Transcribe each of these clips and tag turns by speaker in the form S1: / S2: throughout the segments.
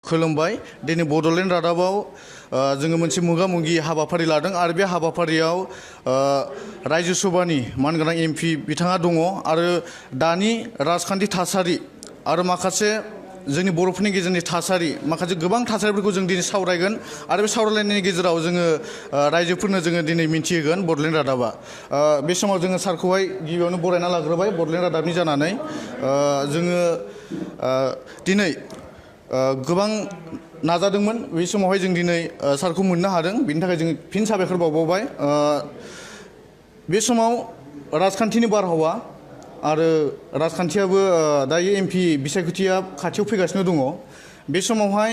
S1: खुलुमबाय दिनै बड'लेण्ड रादाबाव जोङो मोनसे मोगा-मोगि हाबाफारि लादों आरो बे हाबाफारियाव रायजो सभानि मानगोनां एमपि बिथाङा दङ आरो दानि राजखान्थि थासारि आरो माखासे जोंनि बर'फोरनि गेजेरनि थासारि माखासे गोबां थासारिफोरखौ जों दिनै सावरायगोन आरो बे सावरायलायनायनि गेजेराव जोङो रायजोफोरनो जोङो दिनै मिन्थिहोगोन बड'लेण्ड रादाबा बे समाव जोङो सारखौहाय गिबियावनो बरायना लाग्रोबाय बड'लेण्ड रादाबनि जानानै जोङो दिनै गोबां नाजादोंमोन बे समावहाय जों दिनै सारखौ मोननो हादों बेनि थाखाय जों फिन साबायखर बावबाय बे समाव राजखान्थिनि बारहावा आरो राजखान्थियाबो दायो एमपि बिसायख'थिया खाथियाव फैगासिनो दङ बे समावहाय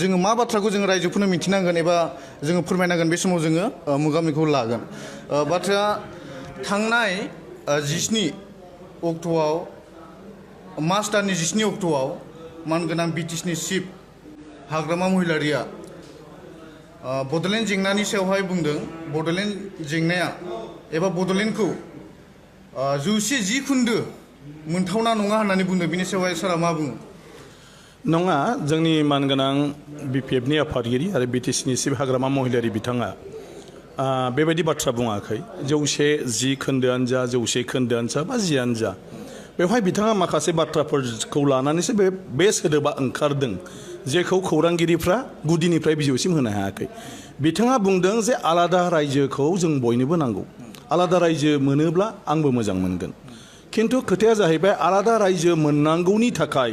S1: जोङो मा बाथ्राखौ जोङो रायजोफोरनो मिन्थिनांगोन एबा जोङो फोरमायनांगोन बे समाव जोङो मोगा-मोगिखौ लागोन बाथ्राया थांनाय 17 अक्ट'आव मार्च दाननि 17 अक्ट'आव मानगोनां बिटिसिनि चिफ हाग्रामा महिलारिया बड'लेण्ड जेंनानि सायावहाय बुंदों बड'लेण्ड जेंनाया एबा बड'लेण्डखौ 110 खोन्दो मोनथावना नङा होननानै बुंदों बिनि सायावहाय सारा मा बुङो
S2: नङा जोंनि मानगोनां बिपिएफनि आफादगिरि आरो बिटिसिनि चिफ हाग्रामा महिलारि बिथाङा बेबायदि बाथ्रा बुङाखै 110 खोन्दोआनो जा 100 खोन्दोआनो जा बा 10आनो जा बेवहाय बिथाङा माखासे बाथ्राफोरखौ लानानैसो बे सोदोबा ओंखारदों जेखौ खौरांगिरिफ्रा गुदिनिफ्राय बिजौसिम होनो हायाखै बिथाङा बुंदों जे आलादा रायजोखौ जों बयनोबो नांगौ आलादा रायजो मोनोब्ला आंबो मोजां मोनगोन खिन्थु खोथाया जाहैबाय आलादा रायजो मोननांगौनि थाखाय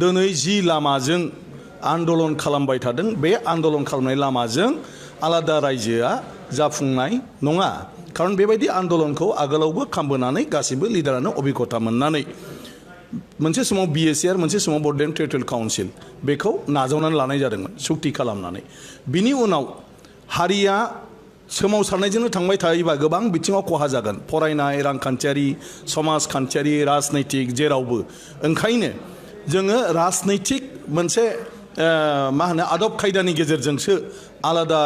S2: दिनै जि लामाजों आन्दलन खालामबाय थादों बे आन्दलन खालामनाय लामाजों आलादा रायजोआ जाफुंनाय नङा खारन बेबायदि आन्दलनखौ आगोलावबो खालामबोनानै गासिबो लिडारानो अभिगथा मोननानै मोनसे समाव बिएसि आरो मोनसे समाव बड'लेण्ड टेरिटरियेल काउन्सिल बेखौ नाजावनानै लानाय जादोंमोन सुक्ति खालामनानै बिनि उनाव हारिया सोमावसारनायजोंनो थांबाय थायोबा गोबां बिथिङाव खहा जागोन फरायनाय रांखान्थियारि समाजखान्थियारि राजनैतिक जेरावबो ओंखायनो जोङो राजनैतिक मोनसे मा होनो आदब खायदानि गेजेरजोंसो आलादा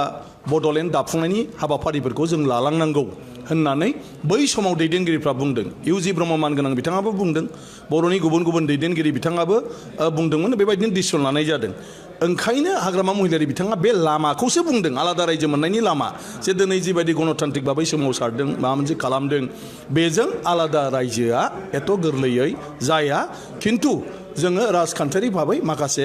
S2: बड'लेण्ड दाफुंनायनि हाबाफारिफोरखौ जों लालांनांगौ होननानै बै समाव दैदेनगिरिफ्रा बुंदों इउजि ब्रह्म मानगोनां बिथाङाबो बुंदों बर'नि गुबुन गुबुन दैदेनगिरि बिथाङाबो बुंदोंमोन बेबायदिनो डिसिसन लानाय जादों ओंखायनो हाग्रामा महिलारि बिथाङा बे लामाखौसो बुंदों आलादा रायजो मोननायनि लामा जे दिनै जिबायदि गणतान्त्रिक भाबै सोमावसारदों माबा मोनसे खालामदों बेजों आलादा रायजोआ एथ' गोरलैयै जाया खिन्थु जोङो राजखान्थियारि भाबै माखासे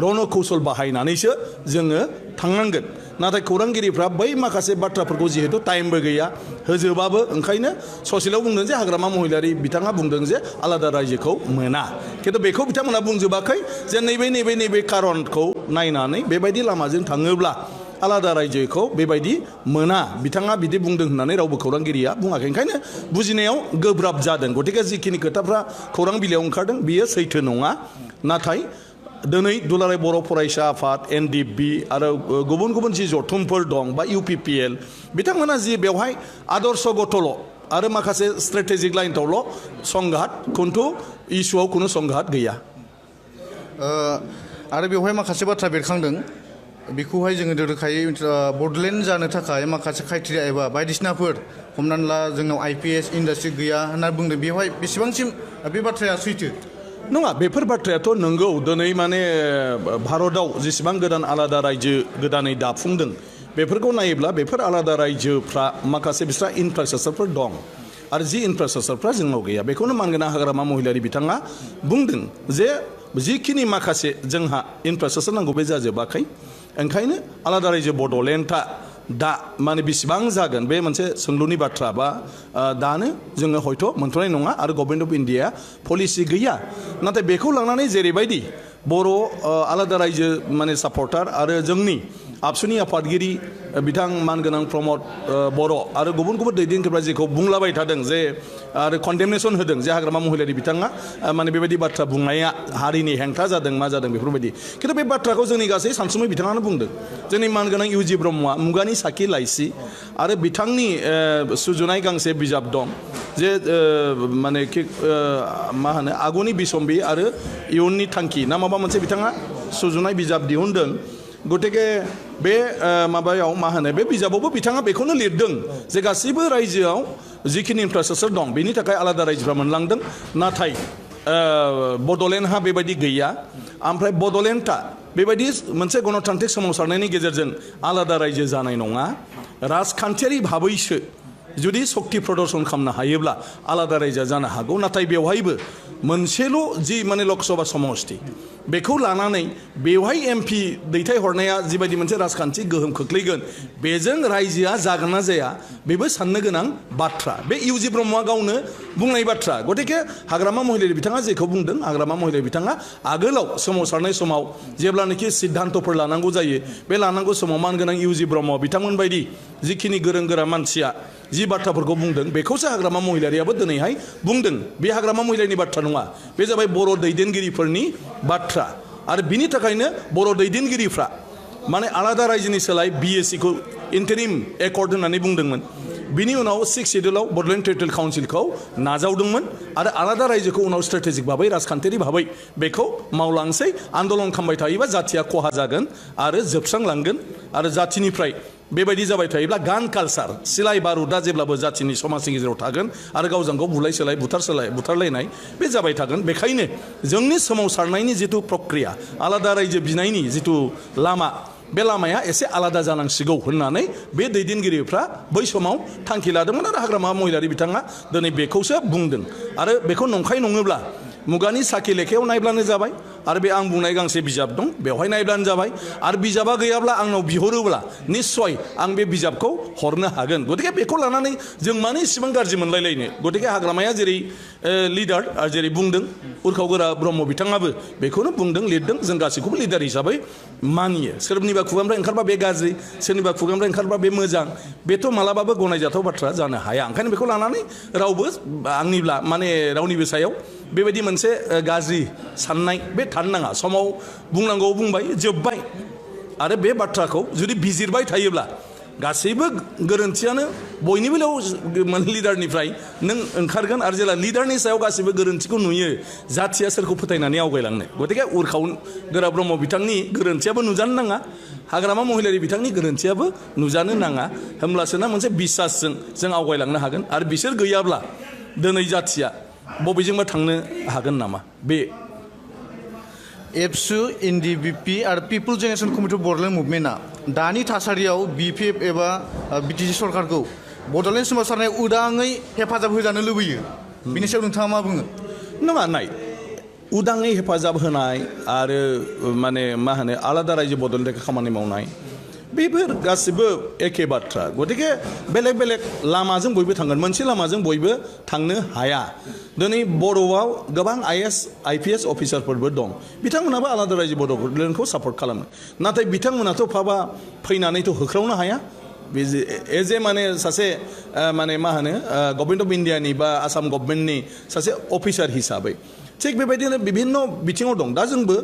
S2: रनकौशल बाहायनानैसो जोङो थांनांगोन नाथाय खौरांगिरिफ्रा बै माखासे बाथ्राफोरखौ जिहेतु टाइमबो गैया होजोबाबो ओंखायनो ससेलाव बुंदों जे हाग्रामा महिलारि बिथाङा बुंदों जे आलादा रायजोखौ मोना खिन्थु बेखौ बिथांमोना बुंजोबाखै जे नैबे कारनखौ नायनानै बेबायदि लामाजों थाङोब्ला आलादा रायजोखौ बेबायदि मोना बिथाङा बिदि बुंदों होननानै रावबो खौरांगिरिया बुङाखै ओंखायनो बुजिनायाव गोब्राब जादों गतिके जिखिनि खोथाफ्रा खौरां बिलाइयाव ओंखारदों बियो सैथो नङा नाथाय दिनै दुलाराय बर' फरायसा आफाद एनडिएफबि आरो गुबुन गुबुन जि जथुमफोर दं बा इउपिपिएल बिथांमोना जि बेवहाय आदर्श गथ'ल' आरो माखासे स्ट्रेटेजिक लाइनफ्रावल' संघात खिन्थु इस्युआव खुनु संघात गैया
S1: आरो बेवहाय माखासे बाथ्रा बेरखांदों बेखौहाय जोङो रोखायै बड'लेण्ड जानो थाखाय माखासे क्राइटेरिया एबा बायदिसिनाफोर हमनानै ला जोंनाव आइपिएस इन्डास्ट्रि गैया होनना बुंदों बेवहाय बेसेबांसिम बे बाथ्राया सैथो
S2: नङा बेफोर बाथ्रायाथ' नंगौ दिनै माने भारतआव जेसेबां गोदान आलादा रायजो गोदानै दाफुंदों बेफोरखौ नायोब्ला बेफोर आलादा रायजोफ्रा माखासे बिस्रा इनफ्रास्ट्राक्चारफोर दं आरो जि इनफ्रास्ट्राक्चारफ्रा जोंनाव गैया बेखौनो मानगोनां हाग्रामा महिलारि बिथाङा बुंदों जे जिखिनि माखासे जोंहा इनफ्रास्ट्राक्चार नांगौ बे जाजोबाखै ओंखायनो आलादा रायजो बड'लेण्डआ दा माने बेसेबां जागोन बे मोनसे सोंलुनि बाथ्रा बा दानो जोङो हयथ' मोनथ'नाय नङा आरो गभर्नमेन्ट अफ इन्डिया पलिसि गैया नाथाय बेखौ लानानै जेरैबायदि बर' आलादा रायजो माने सापर्टार आरो जोंनि आबसुनि आफादगिरि बिथां मानगोनां प्रमद बर' आरो गुबुन गुबुन दैदेनगिरिफ्रा जेखौ बुंलाबाय थादों जे आरो कन्डेमनेसन होदों जे हाग्रामा महिलारि बिथाङा माने बेबायदि बाथ्रा बुंनाया हारिनि हेंथा जादों मा जादों बेफोरबायदि खिन्थु बे बाथ्राखौ जोंनि गासै सानसुमै बिथाङानो बुंदों जोंनि मानगोनां इउजि ब्रह्मआ मुगानि साखि लाइसि आरो बिथांनि सुजुनाय गांसे बिजाब दं जे माने मा होनो आगुनि बिसम्बि आरो इयुननि थांखि ना माबा मोनसे बिथाङा सुजुनाय बिजाब दिहुनदों गतिके बे माबायाव मा होनो बे बिजाबावबो बिथाङा बेखौनो लिरदों जे गासैबो रायजोआव जिखिनि इनफ्रास्ट्राक्चार दं बेनि थाखाय आलादा रायजोफ्रा मोनलांदों नाथाय बड'लेण्डहा बेबायदि गैया ओमफ्राय बड'लेण्डआ बेबायदि मोनसे गणतान्त्रिक सोमावसारनायनि गेजेरजों आलादा रायजो जानाय नङा राजखान्थियारि भाबैसो जुदि सक्ति प्रदर्शन खालामनो हायोब्ला आलादा रायजो जानो हागौ नाथाय बेवहायबो मोनसेल' जि माने लकसभा समष्टि बेखौ लानानै बेवहाय एमपि दैथायहरनाया जिबायदि मोनसे राजखान्थि गोहोम खोख्लैगोन बेजों रायजोआ जागोन ना जाया बेबो साननो गोनां बाथ्रा बे इउजि ब्रह्मआ गावनो बुंनाय बाथ्रा गतिके हाग्रामा महिलारि बिथाङा जेखौ बुंदों हाग्रामा महिलारि बिथाङा आगोलाव सोमावसारनाय समाव जेब्लानोखि सिद्धान्तफोर लानांगौ जायो बे लानांगौ समाव मानगोनां इउजि ब्रह्म बिथांमोन बायदि जिखिनि गोरों गोरा मानसिया जि बाथ्राफोरखौ बुंदों बेखौसो हाग्रामा महिलारियाबो दिनैहाय बुंदों बे हाग्रामा महिलारिनि बाथ्रा नङा बे जाबाय बर' दैदेनगिरिफोरनि बाथ्रा आरो बिनि थाखायनो बर' दैदेनगिरिफ्रा माने आलादा रायजोनि सोलाय बिएसि खौ इन्टारिम एकर्ड होननानै बुंदोंमोन बिनि उनाव 6 सिड्युलाव बड'लेण्ड टेरिटरियेल काउन्सिलखौ नाजावदोंमोन आरो आलादा रायजोखौ उनाव स्ट्रेटेजिक भाबै राजखान्थियारि भाबै बेखौ मावलांसै आन्दलन खालामबाय थायोबा जाथिया खहा जागोन आरो जोबस्रांलांगोन आरो जाथिनिफ्राय बेबायदि जाबाय थायोब्ला गान कालचार सिलाय बारुदा जेब्लाबो जाथिनि समाजनि गेजेराव थागोन आरो गावजों गाव बुलाय सोलाय बुथारलायनाय बे जाबाय थागोन बेखायनो जोंनि सोमावसारनायनि जिथु प्रक्रिया आलादा रायजो बिनायनि जिथु लामा बे लामाया एसे आलादा जानांसिगौ होननानै बे दैदेनगिरिफ्रा बै समाव थांखि लादोंमोन आरो हाग्रामा महिलारि बिथाङा दिनै बेखौसो बुंदों आरो बेखौ नंखाय नङोब्ला मुगानि साखि लेखायाव नायब्लानो जाबाय आरो बे आं बुंनाय गांसे बिजाब दं बेवहाय नायब्लानो जाबाय आरो बिजाबा गैयाब्ला आंनाव बिहरोब्ला निस्सय आं बे बिजाबखौ हरनो हागोन गतिके बेखौ लानानै जों मानो इसेबां गाज्रि मोनलायलायनो गतिके हाग्रामाया जेरै लिडार जेरै बुंदों उरखाव गोरा ब्रह्म बिथाङाबो बेखौनो बुंदों लिरदों जों गासैखौबो लिडार हिसाबै मानियो सोरनिबा खुगानिफ्राय ओंखारबा बे गाज्रि सोरनिबा खुगानिफ्राय ओंखारबा बे मोजां बेथ' मालाबाबो गनायजाथाव बाथ्रा जानो हाया ओंखायनो बेखौ लानानै रावबो आंनिब्ला माने रावनिबो सायाव बेबायदि मोनसे गाज्रि साननाय बे थानो नाङा समाव बुंनांगौ बुंबाय जोब्बाय आरो बे बाथ्राखौ जुदि बिजिरबाय थायोब्ला गासैबो गोरोन्थियानो बयनिबो लिडारनिफ्राय नों ओंखारगोन आरो जेला लिडारनि सायाव गासैबो गोरोन्थिखौ नुयो जाथिया सोरखौ फोथायनानै आवगायलांनो गतिके उरखाव गोरा ब्रह्म बिथांनि गोरोन्थियाबो नुजानो नाङा हाग्रामा महिलारि बिथांनि गोरोन्थियाबो नुजानो नाङा होमब्लासोना मोनसे बिसासजों जों आवगायलांनो हागोन आरो बिसोर गैयाब्ला दिनै जाथिया बबेजोंबा थांनो हागोन नामा बे
S1: एबसु एनडिबिपि आरो पिपल जेनेरेशन कमिटि बड'लेण्ड मुभमेन्टआ दानि थासारियाव बिपिएफ एबा बिटिसि सरकारखौ बड'लेण्ड सोमावसारनाय उदाङै हेफाजाब होजानो लुबैयो बिनि सायाव नोंथाङा मा बुङो
S2: नङा नाय उदाङै हेफाजाब होनाय आरो माने मा होनो आलादा रायजो बदलनायखौ खामानि मावनाय बेफोर गासिबो एखे बाथ्रा गतिके बेलेग बेलेग लामाजों बयबो थांगोन मोनसे लामाजों बयबो थांनो हाया दिनै बर'आव गोबां आइएएस आइपिएस अफिसारफोरबो दं बिथांमोनाबो आलादा रायजो बड'लेण्डखौ सापर्ट खालामो नाथाय बिथांमोनाथ' फैनानैथ' होख्रावनो हाया एज ए माने सासे माने मा होनो गभर्नमेन्ट अफ इन्डियानि बा आसाम गभर्नमेन्टनि सासे अफिसार हिसाबै थिग बेबायदिनो बिभिन्न बिथिङाव दं दा जोंबो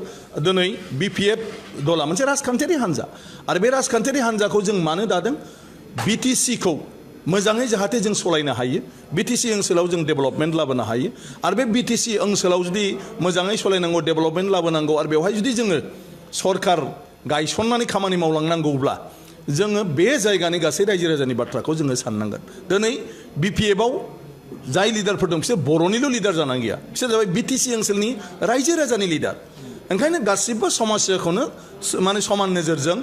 S2: दिनै बिपिएफ दला मोनसे राजखान्थियारि हान्जा आरो बे राजखान्थियारि हान्जाखौ जों मानो दादों बिटिसिखौ मोजाङै जाहाथे जों सलायनो हायो बिटिसि ओनसोलाव जों डेभेलपमेन्ट लाबोनो हायो आरो बे बिटिसि ओनसोलाव जुदि मोजाङै सलायनांगौ डेभेलपमेन्ट लाबोनांगौ आरो बेवहाय जुदि जोङो सरकार गायसननानै खामानि मावलांनांगौब्ला जोङो बे जायगानि गासै रायजो राजानि बाथ्राखौ जोङो साननांगोन दिनै बिपिएफआव जाय लिडारफोर दं बिसोर बर'निल' लिडार जानानै गैया बिसोर जाबाय बिटिसि ओनसोलनि रायजो राजानि लिडार ओंखायनो गासिबो समस्याखौनो माने समान नोजोरजों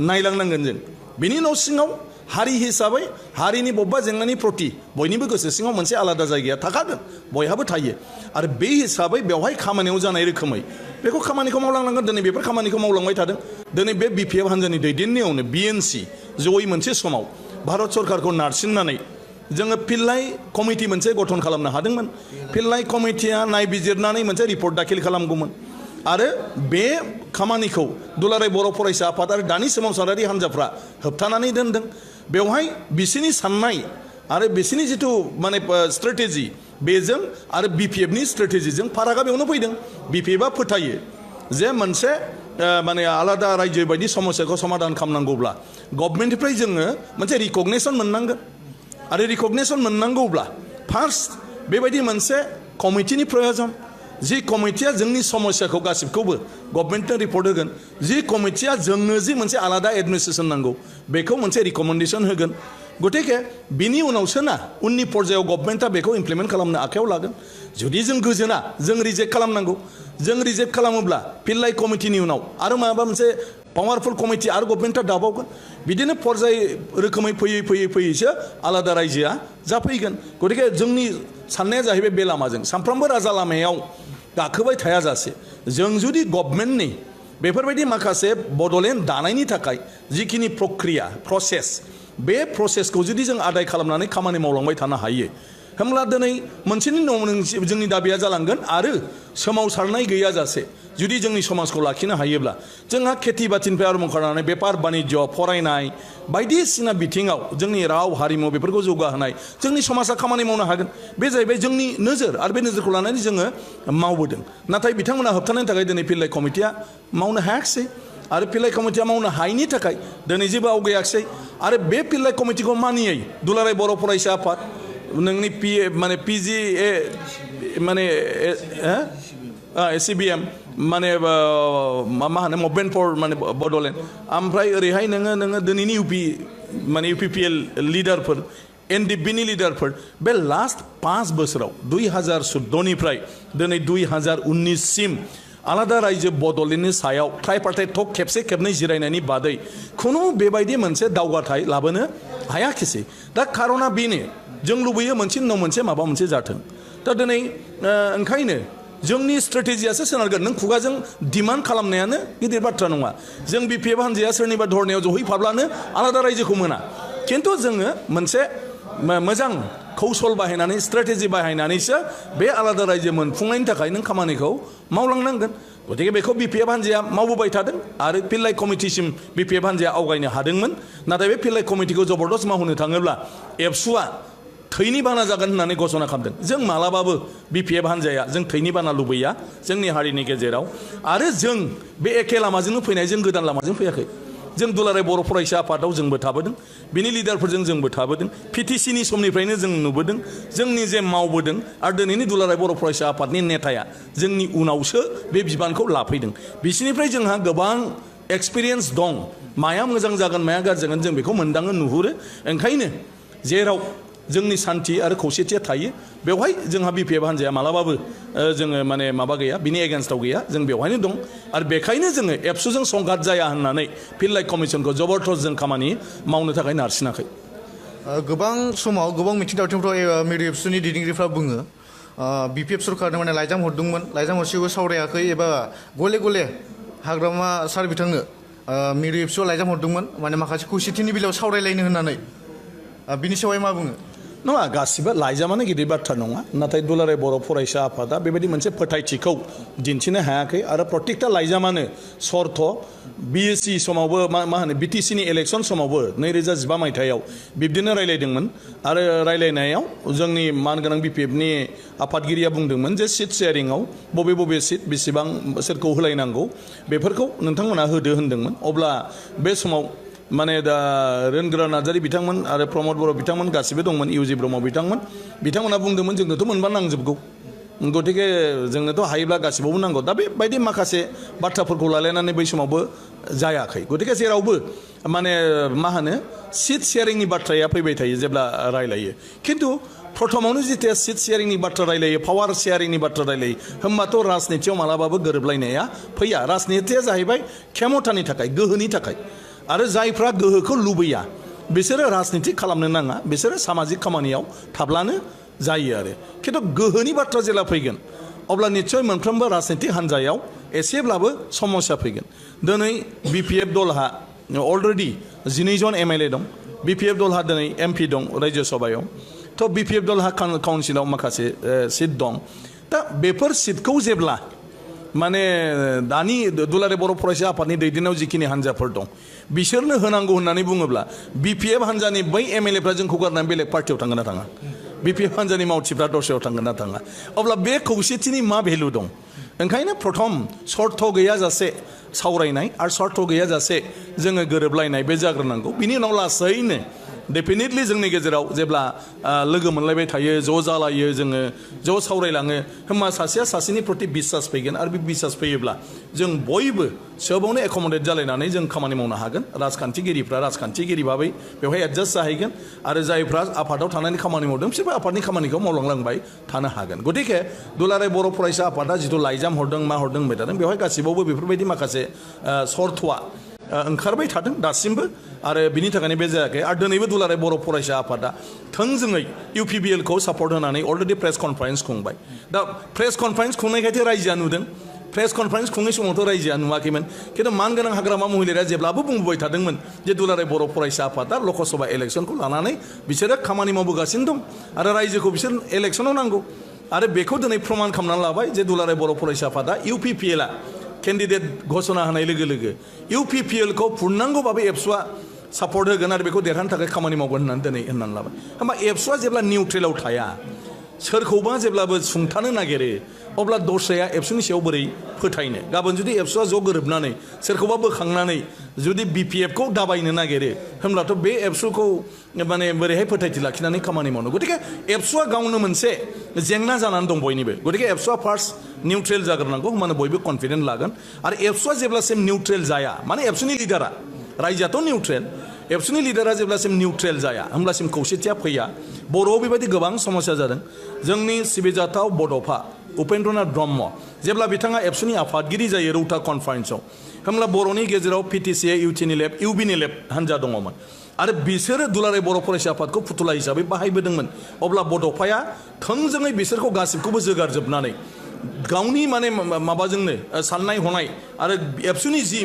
S2: नायलांनांगोन जों बिनि न' सिङाव हारि हिसाबै हारिनि बबेबा जेंनानि प्रति बयनिबो गोसो सिङाव मोनसे आलादा जायगाया थाखागोन बयहाबो थायो आरो बे हिसाबै बेवहाय खामानियाव जानाय रोखोमै बेखौ खामानिखौ मावलांनांगोन दिनै बेफोर खामानिखौ मावलांबाय थादों दिनै बे बिपिएफ हान्जानि दैदेननायावनो बिएनसि जयै मोनसे समाव भारत सरकारखौ नारसिननानै जोङो फिल्लाइ कमिटि मोनसे गठन खालामनो हादोंमोन फिल्लाइ कमिटिया नायबिजिरनानै मोनसे रिपर्ट दाखिल खालामगौमोन आरो बे खामानिखौ दुलाराय बर' फरायसा आफाद आरो दानि सोमावसारारि हान्जाफ्रा होबथानानै दोनदों बेवहाय बिसोरनि साननाय आरो बिसोरनि जिथु माने स्ट्रेटेजि बेजों आरो बिपिएफनि स्ट्रेटेजिजों फारागा बेयावनो फैदों बिपिएफआ फोथायो जे मोनसे माने आलादा रायजो बायदि समस्याखौ समाधान खालामनांगौब्ला गभर्नमेन्टनिफ्राय जोङो मोनसे रिकगनेसन मोननांगोन आरो रिकगनेसन मोननांगौब्ला फार्स्ट बेबायदि मोनसे कमिटिनि प्रयोजन जि कमिटिया जोंनि समस्याखौ गासिबखौबो गभर्नमेन्टनो रिपर्ट होगोन जि कमिटिया जोंनो जि मोनसे आलादा एडमिनिस्ट्रेसन नांगौ बेखौ मोनसे रिकमेन्डेसन होगोन गतिके बिनि उनावसो ना उननि पर्यायाव गभर्नमेन्टआ बेखौ इमप्लिमेन्ट खालामनो आखायाव लागोन जुदि जों गोजोना जों रिजेक्ट खालामनांगौ जों रिजेक्ट खालामोब्ला फिल्डलाइ कमिटिनि उनाव आरो माबा मोनसे पावारफुल कमिटि आरो गभर्नमेन्टआ दाबावगोन बिदिनो पर्याय रोखोमै फैयैसो आलादा रायजोआ जाफैगोन गतिके जोंनि साननाया जाहैबाय बे लामाजों सानफ्रोमबो राजा लामायाव गाखोबाय थायाजासे जों जुदि गभर्नमेन्टनि बेफोरबायदि माखासे बड'लेण्ड दानायनि थाखाय जिखिनि प्रक्रिया प्रसेस बे प्रसेसखौ जुदि जों आदाय खालामनानै खामानि मावलांबाय थानो हायो होमब्ला दिनै मोनसेनि उनाव जोंनि दाबिया जालांगोन आरो सोमावसारनाय गैयाजासे जुदि जोंनि समाजखौ लाखिनो हायोब्ला जोंहा खेथि बाथिनिफ्राय आरम्भ खालामनानै बेपार बानिज्य फरायनाय बायदिसिना बिथिङाव जोंनि राव हारिमु बेफोरखौ जौगाहोनाय जोंनि समाजा खामानि मावनो हागोन बे जाहैबाय जोंनि नोजोर आरो बे नोजोरखौ लानानै जोङो मावबोदों नाथाय बिथांमोना होबथानायनि थाखाय दिनै फिल्डलाइ कमिटिया मावनो हायाखिसै आरो फिल्डलाइ कमिटिया मावनो हायैनि थाखाय दिनै जेबो आवगायाखिसै आरो बे फिल्डलाइ कमिटिखौ मानियै दुलाराय बर' फरायसा आफाद नोंनि माने पिजि माने एसिबिएम माने मा होनो मुभमेन्ट फर माने बड'लेण्ड ओमफ्राय ओरैहाय नोङो दिनैनि माने इउपिपिएल लिडारफोर एनडिपिनि लिडारफोर बे लास्ट 5 बोसोराव 2014निफ्राय दिनै 2019सिम आलादा रायजो बड'लेण्डनि सायाव ट्राइपार्टाइट टक खेबसे खेबनै जिरायनायनि बादै खुनु बेबायदि मोनसे दावगाथाय लाबोनो हायाखिसै दा खार'ना बेनो जों लुबैयो मोनसे उनाव मोनसे माबा मोनसे जाथों दा दिनै ओंखायनो जोंनि स्ट्रेटेजियासो सोनारगोन नों खुगाजों डिमान्ड खालामनायानो गिदिर बाथ्रा नङा जों बिपिएफ हान्जाया सोरनिबा धरनायाव जहैफाब्लानो आलादा रायजोखौ मोना खिन्थु जोङो मोनसे मोजां कौशल बाहायनानै स्ट्रेटेजि बाहायनानैसो बे आलादा रायजो मोनफुंनायनि थाखाय नों खामानिखौ मावलांनांगोन गतिके बेखौ बिपिएफ हान्जाया मावबोबाय थादों आरो फिल्डलाइ कमिटिसिम बिपिएफ हान्जाया आवगायनो हादोंमोन नाथाय बे फिल्डलाइ कमिटिखौ जबरदस्त मावहोनो थाङोब्ला एबसुआ थैनि बाना जागोन होननानै घोषणा खालामदों जों मालाबाबो बिपिएफ हान्जाया जों थैनि बाना लुबैया जोंनि हारिनि गेजेराव आरो जों बे एखे लामाजोंनो फैनाय जों गोदान लामाजों फैयाखै जों दुलाराय बर' फरायसा आफादाव जोंबो थाबोदों बिनि लिडारफोरजों जोंबो थाबोदों पिटिसिनि समनिफ्रायनो जों नुबोदों जोंनि जे मावबोदों आरो दिनैनि दुलाराय बर' फरायसा आफादनि नेताया जोंनि उनावसो बे बिबानखौ लाफैदों बिसिनिफ्राय जोंहा गोबां एक्सपिरियेन्स दं माया मोजां जागोन माया गाज्रि जागोन जों बेखौ मोनदाङो नुहुरो ओंखायनो जेराव जोंनि सान्थि आरो खौसेथिया थायो बेवहाय जोंहा बिपिएफ हान्जाया मालाबाबो जोङो माने माबा गैया बिनि एगेन्स्टआव गैया जों बेवहायनो दं आरो बेखायनो जोङो एबसुजों संघात जाया होननानै फिल्डलाइ कमिसनखौ जबरदस्त जों खामानि मावनो थाखाय नारसिनाखै
S1: गोबां समाव गोबां मिथिं दावथिंफ्राव मिरु एबसुनि दैदेनगिरिफ्रा बुङो बिपिएफ सरकारनो माने लाइजाम हरदोंमोन लाइजाम हरसेबो सावरायाखै एबा गले गले हाग्रामा सार बिथांनो मिरु एबसुआव लाइजाम हरदोंमोन माने माखासे खौसेथिनि बेलायाव सावरायलायनो होननानै बिनि सायावहाय मा बुङो
S2: नङा गासिबो लाइजामानो गिदिर बाथ्रा नङा नाथाय दुलाराय बर' फरायसा आफादा बेबायदि मोनसे फोथायथिखौ दिन्थिनो हायाखै आरो प्रत्येकटा लाइजामानो सर्थ बिएससि समावबो मा होनो बिटिसिनि इलेक्सन समावबो 2015 मायथाइयाव बिब्दिनो रायलायदोंमोन आरो रायलायनायाव जोंनि मानगोनां बिपिएफनि आफादगिरिया बुंदोंमोन जे सिट शेयारिंआव बबे सिट बेसेबां सोरखौ होलायनांगौ बेफोरखौ नोंथांमोना होदो होनदोंमोन अब्ला बे समाव माने दा रोनगोरा नार्जारी बिथांमोन आरो प्रमद बर' बिथांमोन गासिबो दंमोन इउजि ब्रह्म बिथांमोना बुंदोंमोन जोंनोथ' मोनबा नांजोबगौ गतिके जोंनोथ' हायोब्ला गासिबावबो नांगौ दा बेबायदि माखासे बाथ्राफोरखौ लालायनानै बै समावबो जायाखै गतिके जेरावबो माने मा होनो सिट शेयारिंनि बाथ्राया फैबाय थायो जेब्ला रायलायो खिन्थु प्रथमावनो जिथिया सिट शेयारिंनि बाथ्रा रायलायो पावार शेयारिंनि बाथ्रा रायलायो होमबाथ' राजनितियाव मालाबाबो गोरोबलायनाया फैया राजनितिया जाहैबाय खेमथानि थाखाय गोहोनि थाखाय आरो जायफ्रा गोहोखौ लुबैया बिसोरो राजनिति खालामनो नाङा बिसोरो सामाजिक खामानियाव थाब्लानो जायो आरो खिन्थु गोहोनि बाथ्रा जेला फैगोन अब्ला निश्चय मोनफ्रोमबो राजनिति हान्जायाव एसेब्लाबो समस्या फैगोन दिनै बिपिएफ दलहा अलरेडि 12 जन एमएलए दं बिपिएफ दलहा दिनै एमपि दं रायजो सभायाव थ' बिपिएफ दलहा काउन्सिलाव माखासे सिट दं दा बेफोर सिटखौ जेब्ला माने दानि दुलाराय बर' फरायसा आफादनि दैदेननायाव जिखिनि हान्जाफोर दं बिसोरनो होनांगौ होननानै बुङोब्ला बिपिएफ हान्जानि बै एमएलएफ्रा जोंखौ गारनानै बेलेग पार्टियाव थांगोन ना थाङा बिपिएफ हान्जानि मावथिफ्रा दस्रायाव थांगोन ना थाङा अब्ला बे खौसेथिनि मा भेलु दं ओंखायनो प्रथम सर्थ गैयाजासे सावरायनाय आरो सर्थ गैयाजासे जोङो गोरोबलायनाय बे जाग्रोनांगौ बिनि उनाव लासैनो डेफिनेटलि जोंनि गेजेराव जेब्ला लोगो मोनलायबाय थायो ज' जालायो जोङो ज' सावरायलाङो होमबा सासेया सासेनि प्रति बिश्वास फैगोन आरो बे बिश्वास फैयोब्ला जों बयबो सोबावनो एकोमोडेट जालायनानै जों खामानि मावनो हागोन राजखान्थिगिरिफ्रा राजखान्थिगिरि भाबै बेवहाय एडजास्ट जाहैगोन आरो जायफ्रा आफादाव थानानै खामानि मावदों बिसोरबो आफादनि खामानिखौ मावलांलांबाय थानो हागोन गतिके दुलाराय बर' फरायसा आफादा जिथु लाइजाम हरदों मा हरदों होनबाय थादों बेवहाय गासिबावबो बेफोरबायदि माखासे सर्तआ ओंखारबाय थादों दासिमबो आरो बिनि थाखायनो बे जायाखै आरो दिनैबो दुलाराय बर' फरायसा आफादा थोंजोङै इउपिबिएलखौ सापर्ट होनानै अलरेडि प्रेस कनफारेन्स खुंबाय दा प्रेस कनफारेन्स खुंनायखायसो रायजोआ नुदों प्रेस कनफारेन्स खुंनाय समावथ' रायजोआ नुवाखैमोन खिन्थु मानगोनां हाग्रामा महिलारिया जेब्लाबो बुंबोबाय थादोंमोन जे दुलाराय बर' फरायसा आफादा लकसभा इलेक्सनखौ लानानै बिसोरो खामानि मावबोगासिनो दं आरो रायजोखौ बिसोर इलेक्सनाव नांगौ आरो बेखौ दिनै प्रमान खालामनानै लाबाय जे दुलाराय बर' फरायसा आफादा इउपिपिएलआ केन्डिडेट घोषणा होनाय लोगो लोगो इउपिपिएलखौ पूर्णांगभाबै एबसुआ सापर्ट होगोन आरो बेखौ देरहानो थाखाय खामानि मावगोन होननानै दिनै होननानै लाबाय होमबा एबसुआ जेब्ला निउट्रेलाव थाया सोरखौबा जेब्लाबो सुंथानो नागिरो अब्ला दस्राया एबसुनि सायाव बोरै फोथायनो गाबोन जुदि एबसुआ ज' गोरोबनानै सोरखौबा बोखांनानै जुदि बिपिएफखौ दाबायनो नागिरो होमब्लाथ' बे एबसुखौ माने बोरैहाय फोथायथि लाखिनानै खामानि मावनो गतिके एबसुआ गावनो मोनसे जेंना जानानै दं बयनिबो गतिके एबसुआ फार्स्ट निउट्रेल जाग्रोनांगौ होमबानो बयबो कनफिडेन्ट लागोन आरो एबसुआ जेब्लासिम निउट्रेल जाया माने एबसुनि लिडारा रायजोआथ' निउट्रेल एबसुनि लिडारा जेब्लासिम निउट्रेल जाया होमब्लासिम खौसेथिया फैया बर'आव बेबायदि गोबां समस्या जादों जोंनि सिबिजाथाव बड'फा उपेन्द्रनाथ ब्रह्म जेब्ला बिथाङा एबसुनि आफादगिरि जायो रौता कनफारेन्सआव होमब्ला बर'नि गेजेराव पिटिसिए इउटिनि लेब इउबिनि लेब हान्जा दङमोन आरो बिसोरो दुलाराय बर' फरायसा आफादखौ फुथुला हिसाबै बाहायबोदोंमोन अब्ला बड'फाया थोंजोङै बिसोरखौ गासिबखौबो जोगारजोबनानै गावनि माने माबाजोंनो साननाय हनाय आरो एबसुनि जि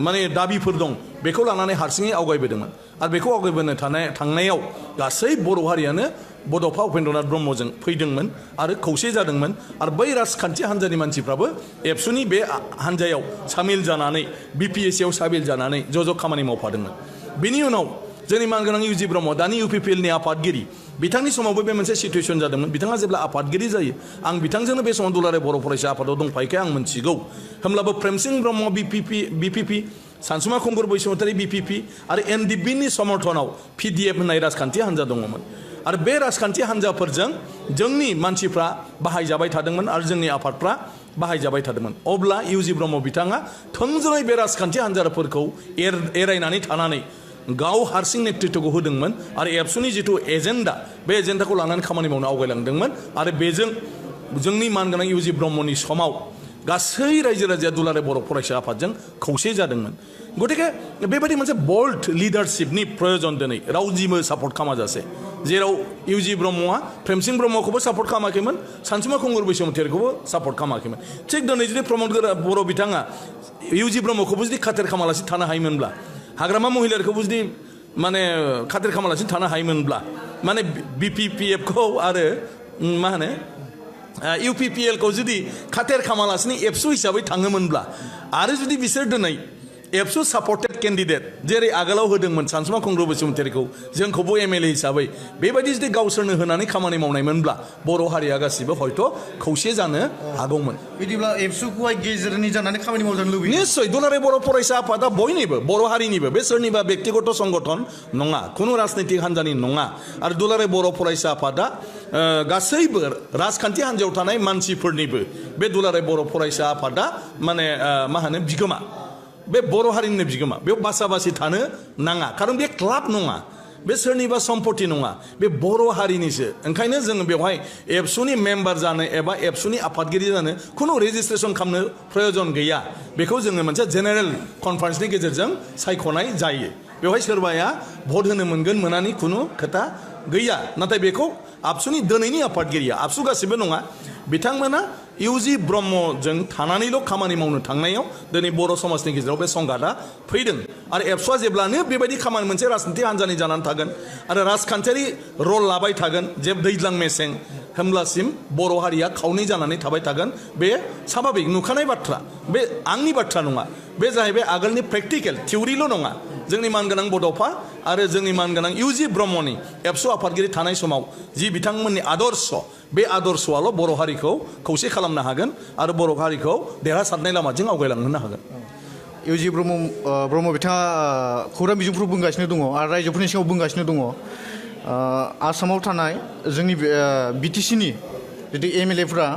S2: माने दाबिफोर दं बेखौ लानानै हारसिङै आवगायबोदोंमोन आरो बेखौ आवगायबोनो थांनायाव गासै बर' हारियानो बड'फा उपेन्द्रनाथ ब्रह्मजों फैदोंमोन आरो खौसे जादोंमोन आरो बै राजखान्थि हान्जानि मानसिफ्राबो एबसुनि बे हान्जायाव सामिल जानानै बिपिएससिआव सामिल जानानै ज' ज' खामानि मावफादोंमोन बिनि उनाव जोंनि मानगोनां इउजि ब्रह्म दानि इउपिपिएलनि आफादगिरि बिथांनि समावबो बे मोनसे सिटुएसन जादोंमोन बिथाङा जेब्ला आफादगिरि जायो आं बिथांजोंनो बे समाव दुलाराय बर' फरायसा आफादाव दंफायखाय आं मोनथिगौ होमब्लाबो प्रेमसिं ब्रह्म बिपिपि सानसुमा खुंगुर बैसुमतारी बिपिपि आरो एनडिबिनि समर्थनाव पिडिएफ होननाय राजखान्थि हान्जा दङमोन आरो बे राजखान्थि हान्जाफोरजों जोंनि मानसिफ्रा बाहायजाबाय थादोंमोन आरो जोंनि आफादफ्रा बाहायजाबाय थादोंमोन अब्ला इउजि ब्रह्म बिथाङा थोंजोङै बे राजखान्थि हान्जाफोरखौ एरायनानै थानानै गाव हारसिं नेतृत्वखौ होदोंमोन आरो एबसुनि जिथु एजेन्डा बे एजेन्डाखौ लानानै खामानि मावनो आवगायलांदोंमोन आरो बेजों जोंनि मानगोनां इउजि ब्रह्मनि समाव गासै रायजो राजाया दुलाराय बर' फरायसा आफादजों खौसे जादोंमोन गतिके बेबायदि मोनसे बोल्ड लिडारशिपनि प्रयोजन दिनै रावजिबो सापर्ट खालामाजासे जेराव इउजि ब्रह्मआ प्रेमसिं ब्रह्मखौबो सापर्ट खालामाखैमोन सानसुमा खुंगुर बैसुमतारीखौबो सापर्ट खालामाखैमोन थिग दिनै जुदि प्रमद बर' बिथाङा इउजि ब्रह्मखौबो जुदि खाथेर खालामालासिनो थानो हायोमोनब्ला हाग्रामा महिलारिखौबो जुदि माने खाथेर खालामालासिनो थानो हायोमोनब्ला माने बिपिपिएफखौ आरो मा होनो इउपिपिएलखौ जुदि खाथेर खालामालासिनो एबसु हिसाबै थाङोमोनब्ला आरो जुदि बिसोर दिनै एबसु सापर्टेड केन्डिडेट जेरै आगोलाव होदोंमन सानसुमा खुंगुर बैसुमतारीखौ जोंखौबो एमएलए हिसाबै बेबायदि जुदि गावसोरनो होनानै खामानि मावनायमोनब्ला बर' हारिया गासिबो हयथ' खौसे जानो हागौमोन
S1: बिदिब्ला एबसुखौहाय गेजेरनि जानानै खामानि मावजानो लुबैयो
S2: निश्चय दुलाराय बर' फरायसा आफादा बयनिबो बर' हारिनिबो बे सोरनिबा व्यक्तिगत संगठन नङा खुनु राजनैतिक हान्जानि नङा आरो दुलाराय बर' फरायसा आफादा गासैबो राजखान्थि हान्जायाव थानाय मानसिफोरनिबो बे दुलाराय बर' फरायसा आफादा माने मा होनो बिगोमा बे बर' हारिनिनो बिगोमा बेयाव बासा बासि थानो नाङा खारन बे क्लाब नङा बे सोरनिबा सम्पति नङा बे बर' हारिनिसो ओंखायनो जोङो बेवहाय एबसुनि मेम्बार जानो एबा एबसुनि आफादगिरि जानो खुनु रेजिस्ट्रेसन खालामनो प्रयोजन गैया बेखौ जोङो मोनसे जेनेरेल कनफारेन्सनि गेजेरजों सायख'नाय जायो बेवहाय सोरबाया भट होनो मोनगोन मोनानि खुनु खोथा गैया नाथाय बेखौ आबसुनि दिनैनि आफादगिरिया आबसु गासिबो नङा बिथांमोना इउजि ब्रह्मजों थानानैल' खामानि मावनो थांनायाव दिनै बर' समाजनि गेजेराव बे संघाता फैदों आरो एबसुआ जेब्लानो बेबायदि खामानि मोनसे राजखान्थि हान्जानि जानानै थागोन आरो राजखान्थियारि रल लाबाय थागोन जे दैज्लां मेसें होमब्लासिम बर' हारिया खावनै जानानै थाबाय थागोन बे स्वाभाबिक नुखानाय बाथ्रा बे आंनि बाथ्रा नङा बे जाहैबाय आगोलनि प्रेक्टिकेल थिउरिल' नङा जोंनि मानगोनां बड'फा आरो जोंनि मानगोनां इउजि ब्रह्मनि एबसु आफादगिरि थानाय समाव जि बिथांमोननि आदर्श बे आदर्शआल' बर' हारिखौ खौसे खालामनो हागोन आरो बर' हारिखौ देरहासारनाय लामाजों आवगायलांहोनो हागोन
S1: इउजि ब्रह्म बिथाङा खौरां बिजोंफ्राव बुंगासिनो दङ आरो रायजोफोरनि सिगाङाव बुंगासिनो दङ आसामाव थानाय जोंनि बिटिसिनि जितु एमएलएफ्रा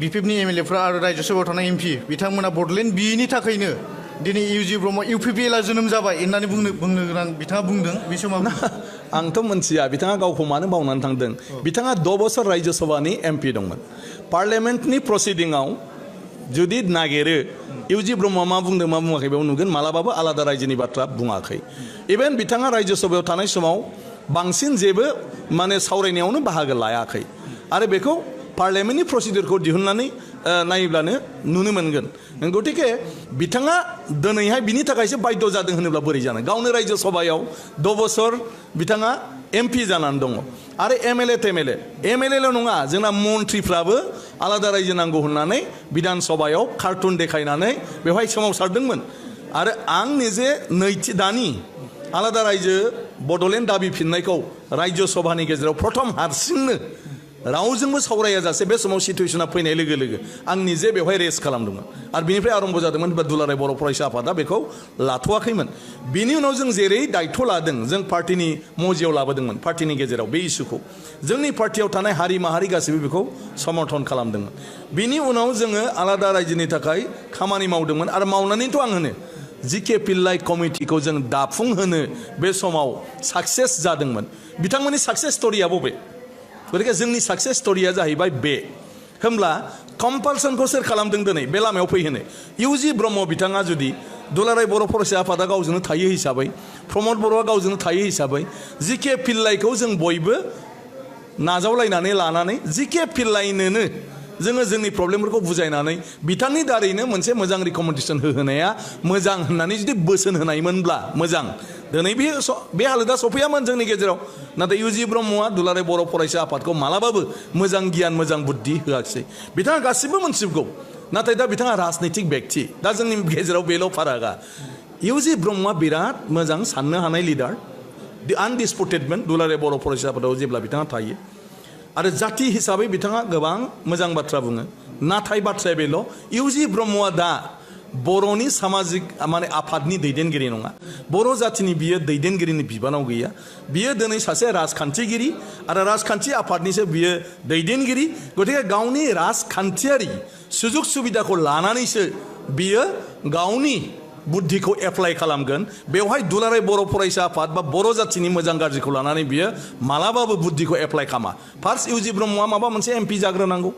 S1: बिपिएफनि एमएलएफ्रा आरो रायजोसभायाव थानाय एमपि बिथांमोना बड'लेण्ड बिनि थाखायनो दिनै इउजि ब्रह्म इउपिपिएलआ जोनोम जाबाय होननानै बुंनो गोनां बिथाङा बुंदों बे समाव
S2: आंथ' मोनथिया बिथाङा गावखौ मानो बावनानै थांदों बिथाङा 6 बोसोर रायजोसभानि एमपि दंमोन पार्लियामेन्टनि प्रसिडिंआव जुदि नागिरो इउजि ब्रह्मआ मा बुंदों मा बुङाखै बेयाव नुगोन मालाबाबो आलादा रायजोनि बाथ्रा बुङाखै इभेन बिथाङा रायजोसभायाव थानाय समाव बांसिन जेबो माने सावरायनायावनो बाहागो लायाखै आरो बेखौ पार्लियामेन्टनि प्रसिडिउरखौ दिहुननानै नायोब्लानो नुनो मोनगोन गतिके बिथाङा दिनैहाय बिनि थाखायसो बाध्य जादों होनोब्ला बोरै जानो गावनो रायजोसभायाव 6 बोसोर बिथाङा एमपि जानानै दङ आरो एमएलएल' नङा जोंना मन्थ्रिफ्राबो आलादा रायजो नांगौ होननानै बिधान सभायाव कार्टुन देखायनानै बेवहाय सोमावसारदोंमोन आरो आं निजे दानि आलादा रायजो बड'लेण्ड दाबिफिननायखौ रायजोसभानि गेजेराव प्रथम हारसिंनो रावजोंबो सावरायाजासे बे समाव सिटुएसना फैनाय लोगो लोगो आं निजे बेवहाय रेस खालामदोंमोन आरो बिनिफ्राय आरम्भ जादोंमोन दुलाराय बर' फरायसा आफादा बेखौ लाथ'वाखैमोन बिनि उनाव जों जेरै दायित्व लादों जों पार्टिनि मजियाव लाबोदोंमोन पार्टिनि गेजेराव बे इस्युखौ जोंनि पार्टियाव थानाय हारि माहारि गासैबो बेखौ समर्थन खालामदोंमोन बिनि उनाव जोङो आलादा रायजोनि थाखाय खामानि मावदोंमोन आरो मावनानैथ' आं होनो जिके पिल्लाइ कमिटिखौ जों दाफुंहोनो बे समाव साक्सेस जादोंमोन बिथांमोननि साक्सेस स्ट'रिया बबे गतिके जोंनि साक्सेस स्ट'रिया जाहैबाय बे होमब्ला कम्पालसनखौ सोर खालामदों दिनै बे लामायाव फैहोनो इउजि ब्रह्म बिथाङा जुदि दुलाराय बर' फरायसा आफादा गावजोंनो थायो हिसाबै प्रमद बर'आ गावजोंनो थायो हिसाबै जिके पिल्लाइखौ जों बयबो नाजावलायनानै लानानै जिके पिल्लाइनोनो जोङो जोंनि प्रब्लेमफोरखौ बुजायनानै बिथांनि दारैनो मोनसे मोजां रिकमेन्डेसन होहोनाया मोजां होननानै जुदि बोसोन होनायमोनब्ला मोजां दिनै बे हालोदा सफैयामोन जोंनि गेजेराव नाथाय इउजि ब्रह्मआ दुलाराय बर' फरायसा आफादखौ मालाबाबो मोजां गियान मोजां बुद्धि होआखिसै बिथाङा गासिबो मोनथिगौ नाथाय दा बिथाङा राजनितिक बेक्ति दा जोंनि गेजेराव बेल' फारागा इउजि ब्रह्मआ बिराद मोजां साननो हानाय लिडार दि आनडिसपुटेडमोन दुलाराय बर' फरायसा आफादाव जेब्ला बिथाङा थायो आरो जाति हिसाबै बिथाङा गोबां मोजां बाथ्रा बुङो नाथाय बाथ्राया बेल' इउजि ब्रह्मआ दा बर'नि सामाजिक माने आफादनि दैदेनगिरि नङा बर' जातिनि बियो दैदेनगिरिनि बिबानाव गैया बियो दिनै सासे राजखान्थिगिरि आरो राजखान्थि आफादनिसो बियो दैदेनगिरि गतिके गावनि राजखान्थियारि सुजुग सुबिदाखौ लानानैसो बियो गावनि बुद्धिखौ एप्लाइ खालामगोन बेवहाय दुलाराय बर' फरायसा आफाद बा बर' जातिनि मोजां गाज्रिखौ लानानै बियो मालाबाबो बुद्धिखौ एप्लाइ खालामा फार्स्ट इउजि ब्रह्मआ माबा मोनसे एमपि जाग्रोनांगौ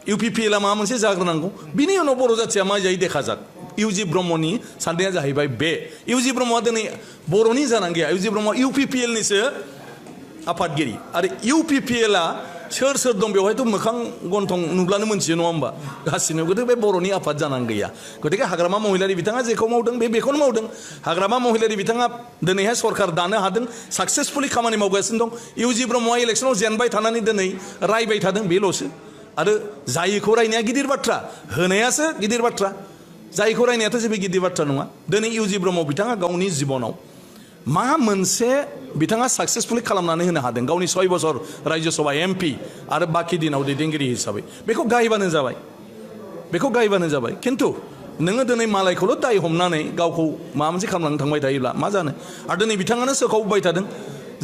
S2: इउपिपिएलआ माबा मोनसे जाग्रोनांगौ बिनि उनाव बर' जातिया मा जायो देखाजाक इउजि ब्रह्मनि साननाया जाहैबाय बे इउजि ब्रह्मआ दिनै बर'नि जानानै गैया इउजि ब्रह्मआ इउपिपिएलनिसो आफादगिरि आरो इउपिपिएलआ सोर सोर दं बेवहायथ' मोखां गन्थं नुब्लानो मोनथियो नङा होमबा गासिनो गतिके बे बर'नि आफाद जानानै गैया गतिके हाग्रामा महिलारि बिथाङा जेखौ मावदों बेखौनो मावदों हाग्रामा महिलारि बिथाङा दिनैहाय सरकार दानो हादों साक्सेसफुलि खामानि मावगासिनो दं इउजि ब्रह्मआ इलेक्सनाव जेनबाय थानानै दिनै रायबाय थादों बेल'सो आरो जायखौ रायनाया गिदिर बाथ्रा होनायासो गिदिर बाथ्रा जायखौ रायनायाथ' जेबो गिदिर बाथ्रा नङा दिनै इउजि ब्रह्म बिथाङा गावनि जिबनाव मा मोनसे बिथाङा साक्सेसफुली खालामनानै होनो हादों गावनि 6 बोसोर रायजोसभा एमपि आरो बाखि दिनाव दैदेनगिरि हिसाबै बेखौ गायबानो जाबाय खिन्थु नोङो दिनै मालायखौल' दाय हमनानै गावखौ माबा मोनसे खालामनानै थांबाय थायोब्ला मा जानो आरो दिनै बिथाङानो सोखावबाय थादों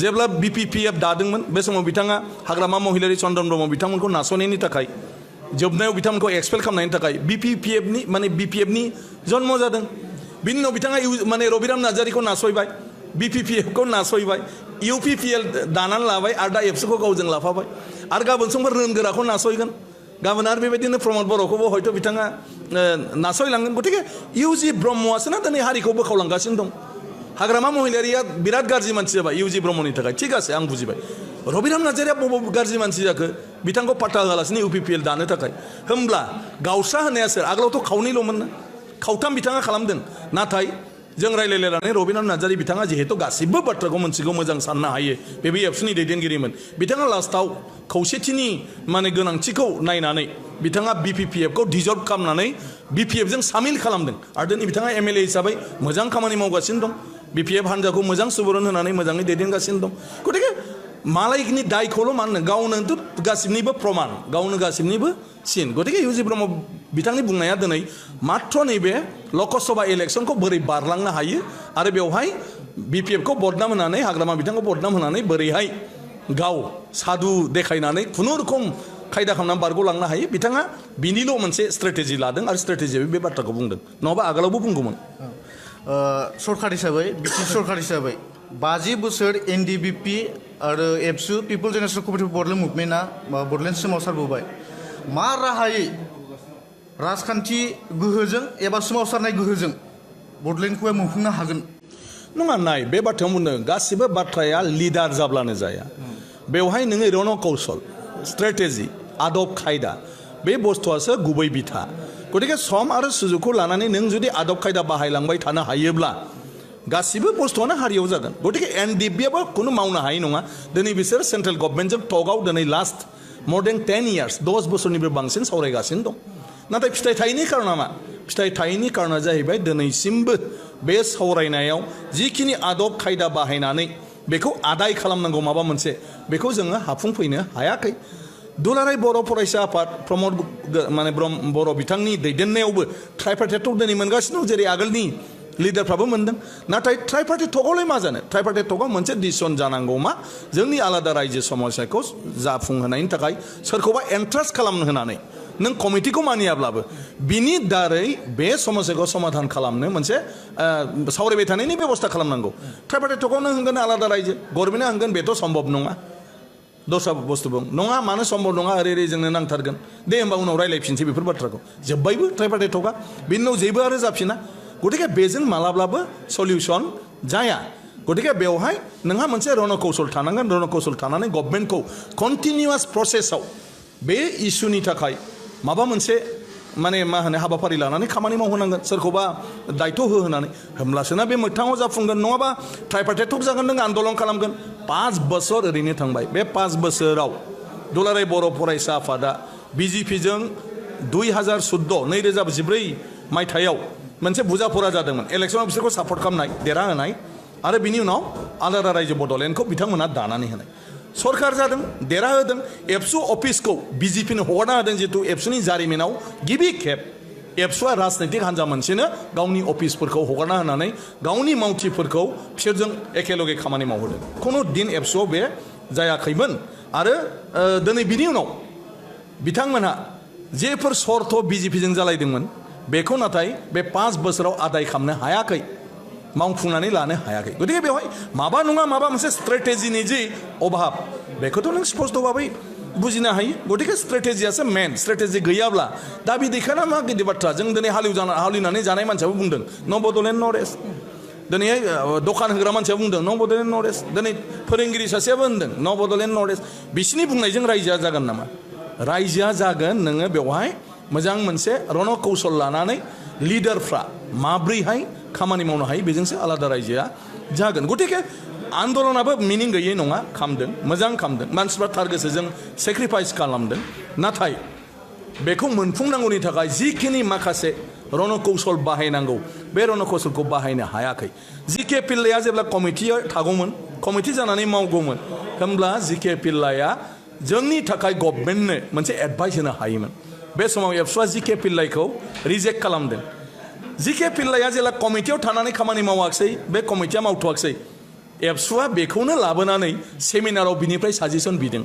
S2: जेब्ला बिपिपिएफ दादोंमोन बे समाव बिथाङा हाग्रामा महिलारि चन्द्रन ब्रह्म बिथांमोनखौ नासयनायनि थाखाय जोबनायाव बिथांमोनखौ एक्सपेल खालामनायनि थाखाय बिपिएफनि जन्म जादों बिनि उनाव बिथाङा माने रबिराम नार्जारिखौ नासयबाय बिपिपिएफखौ नासयबाय इउपिपिएल दानानै लाबाय आरो दा एबसुखौ गावजों लाफाबाय आरो गाबोन समफोर रोंगोराखौ नासयगोन गाबोन आरो बेबायदिनो प्रमद बर'खौबो हयथ' बिथाङा नासयलांगोन गतिके इउजि ब्रह्मआसो ना दिनै हारिखौ बोखावलांगासिनो दं हाग्रामा महिलारिया बिराद गाज्रि मानसि जाबाय इउजि ब्रह्मनि थाखाय थिग আছে आं बुजिबाय रबिराम नार्जारिया बबाव गाज्रि मानसि जाखो बिथांखौ पाट्टा होआलासिनो इउपिपिएल दानो थाखाय होमब्ला गावस्रा होनाया सोर आगोलावथ' खावनैल'मोन ना खावथाम बिथाङा खालामदों नाथाय जों रायलायलायनानै रबिराम नार्जारि बिथाङा जिहेतु गासिबो बाथ्राखौ मोनथिगौ मोजां साननो हायो बेबो एबसुनि दैदेनगिरिमोन बिथाङा लास्टाव खौसेथिनि माने गोनांथिखौ नायनानै बिथाङा बिपिपिएफखौ डिजल्भ खालामनानै बिपिएफजों सामिल खालामदों आरो दिनै बिथाङा एमएलए हिसाबै मोजां खामानि मावगासिनो दं बिपिएफ हान्जाखौ मोजां सुबुरुन होनानै मोजाङै दैदेनगासिनो दं गतिके मालायनि दायखौल' मानो गावनोथ' गासिबनिबो प्रमान गावनो गासिबनिबो सिन गतिके इउजि ब्रह्म बिथांनि बुंनाया दिनै मात्र नैबे लकसभा इलेक्सनखौ बोरै बारलांनो हायो आरो बेवहाय बिपिएफखौ बदनाम होनानै हाग्रामा बिथांखौ बदनाम होनानै बोरैहाय गाव साधु देखायनानै खुनुरुखुम खायदा खालामनानै बारग'लांनो हायो बिथाङा बिनिल' मोनसे स्ट्रेटेजि लादों आरो स्ट्रेटेजियाव बे बाथ्राखौ बुंदों नङाबा आगोलावबो बुंगौमोन
S1: सरकार हिसाबै ब्रिटिश सरकार हिसाबै 50 बोसोर एनडिबिपि आरो एबसु पिपल जेनेरेशन कमिटि बडलेण्ड मुभमेन्टआ बडलेण्ड सोमावसारबोबाय मा राहायै राजखान्थि गोहोजों एबा सोमावसारनाय गोहोजों बडलेण्डखौ मोनफुंनो हागोन
S2: नङा नाय बे बाथ्रायाव बुंदों गासिबो बाथ्राया लिडार जाब्लानो जाया बेवहाय नोङो रन कौशल स्ट्रेटेजि आदब खायदा बे बुस्थुआसो गुबै बिथा गतिके सम आरो सुजुगखौ लानानै नों जुदि आदब खायदा बाहायलांबाय थानो हायोब्ला गासिबो बुस्थुआनो हारियाव जागोन गतिके एनडिबिआबो खुनु मावनो हायै नङा दिनै बिसोर सेन्ट्रेल गभर्नमेन्टजों टकआव दिनै लास्ट more than 10 years 10 बोसोरनिबो बांसिन सावरायगासिनो दं नाथाय फिथाइ थायैनि कारना मा फिथाइ थायैनि कारना जाहैबाय दिनैसिमबो बे सावरायनायाव जिखिनि आदब खायदा बाहायनानै बेखौ आदाय खालामनांगौ माबा मोनसे बेखौ जोङो हाफुंफैनो हायाखै दुलाराय बर' फरायसा आफाद प्रमद माने बर' बिथांनि दैदेननायावबो ट्राइपार्टाइट टक दिनै मोनगासिनो दं जेरै आगोलनि लिडारफ्राबो मोनदों नाथाय ट्राइपार्टाइट टकआवलाय मा जानो ट्राइपार्टाइट टकआव मोनसे डिसिसन जानांगौ मा जोंनि आलादा रायजो समस्याखौ जाफुंहोनायनि थाखाय सोरखौबा एन्ट्रास्ट खालामनो होनानै नों कमिटिखौ मानियाब्लाबो बिनि दारै बे समस्याखौ समाधान खालामनो मोनसे सावरायबाय थानायनि बेबस्था खालामनांगौ ट्राइपार्टाइट टकआव नों होनगोन आलादा रायजो गभर्नमेन्टआ होनगोन बेथ' सम्भब नङा दस्रा बुस्थु बुं नङा मानो सम्भब नङा ओरै जोंनो नांथारगोन दे होमबा उनाव रायलायफिनसै बेफोर बाथ्राखौ जोब्बायबो ट्राइपार्टाइट टकआ बिनि उनाव जेबो आरो जाफिना गतिके बेजों मालाब्लाबो सल्युसन जाया गतिके बेवहाय नोंहा मोनसे रन कौशल थानांगोन रन कौशल थानानै गभर्नमेन्टखौ कन्टिनिउआस प्रसेसआव बे इस्युनि थाखाय माबा मोनसे माने मा होनो हाबाफारि लानानै खामानि मावहोनांगोन सोरखौबा दायथ' होनानै होमब्लासोना बे मोगथाङाव जाफुंगोन नङाबा ट्राइपार्टाइट टक जागोन नों आन्दलन खालामगोन 5 बोसोर ओरैनो थांबाय बे 5 बोसोराव दुलाराय बर' फरायसा आफादा बिजेपिजों 2014 मायथाइयाव मोनसे बुजाफोरा जादोंमोन इलेक्सनाव बिसोरखौ सापर्ट खालामनाय देरहाहोनाय आरो बिनि उनाव आलादा रायजो बड'लेण्डखौ बिथांमोना दानानै होनाय सरकार जादों देरहाहोदों एबसु अफिसखौ बिजेपिनो हगारना होदों जितु एबसुनि जारिमिनाव गिबि खेब एबसुआ राजनैतिक हान्जा मोनसेनो गावनि अफिसफोरखौ हगारना होनानै गावनि मावथिफोरखौ बिसोरजों एखेलगे खामानि मावहोदों खुनु दिन एबसुआव बे जायाखैमोन आरो दिनै बिनि उनाव बिथांमोनहा जेफोर सर्थ बिजेपिजों जालायदोंमोन बेखौ नाथाय बे 5 बोसोराव आदाय खालामनो हायाखै मावफुंनानै लानो हायाखै गतिके बेवहाय माबा नङा माबा मोनसे स्ट्रेटेजिनि जि अभाब बेखौथ' नों स्पष्ट भाबै बुजिनो हायो गतिके स्ट्रेटेजियासो मेन स्ट्रेटेजि गैयाब्ला दा बे दैखाना मा गिदिर बाथ्रा जों दिनै हालिवनानै जानाय मानसियाबो बुंदों न' बड'लेण्ड नर्थ इस्ट दिनैहाय दखान होग्रा मानसिया बुंदों न' बड'लेण्ड नर्थ इस्ट दिनै फोरोंगिरि सासेयाबो होनदों न' बड'लेण्ड नर्थ इस्ट बिसिनि बुंनायजों रायजोआ जागोन नामा रायजोआ जागोन नोङो बेवहाय मोजां मोनसे रन कौशल लानानै लिडारफ्रा माब्रैहाय खामानि मावनो हायो बेजोंसो आलादा रायजोआ जागोन गतिके आन्दलनाबो मिनिं गैयै नङा खामदों मोजां खामदों मानसिफ्रा थार गोसोजों सेक्रिफाइस खालामदों नाथाय बेखौ मोनफुंनांगौनि थाखाय जिखिनि माखासे रन कौशल बाहायनांगौ बे रन कौशलखौ बाहायनो हायाखै जिके पिल्लाया जेब्ला कमिटियाव थागौमोन कमिटि जानानै मावगौमोन होमब्ला जिके पिल्लाया जोंनि थाखाय गभर्नमेन्टनो मोनसे एडभाइस होनो हायोमोन बे समाव एबसुआ जिके पिल्लाइखौ रिजेक्ट खालामदों जिके पिल्लाया जेला कमिटियाव थानानै खामानि मावाखिसै बे कमिटिया मावथ'वाखिसै एबसुआ बेखौनो लाबोनानै सेमिनाराव बिनिफ्राय साजेसन बिदों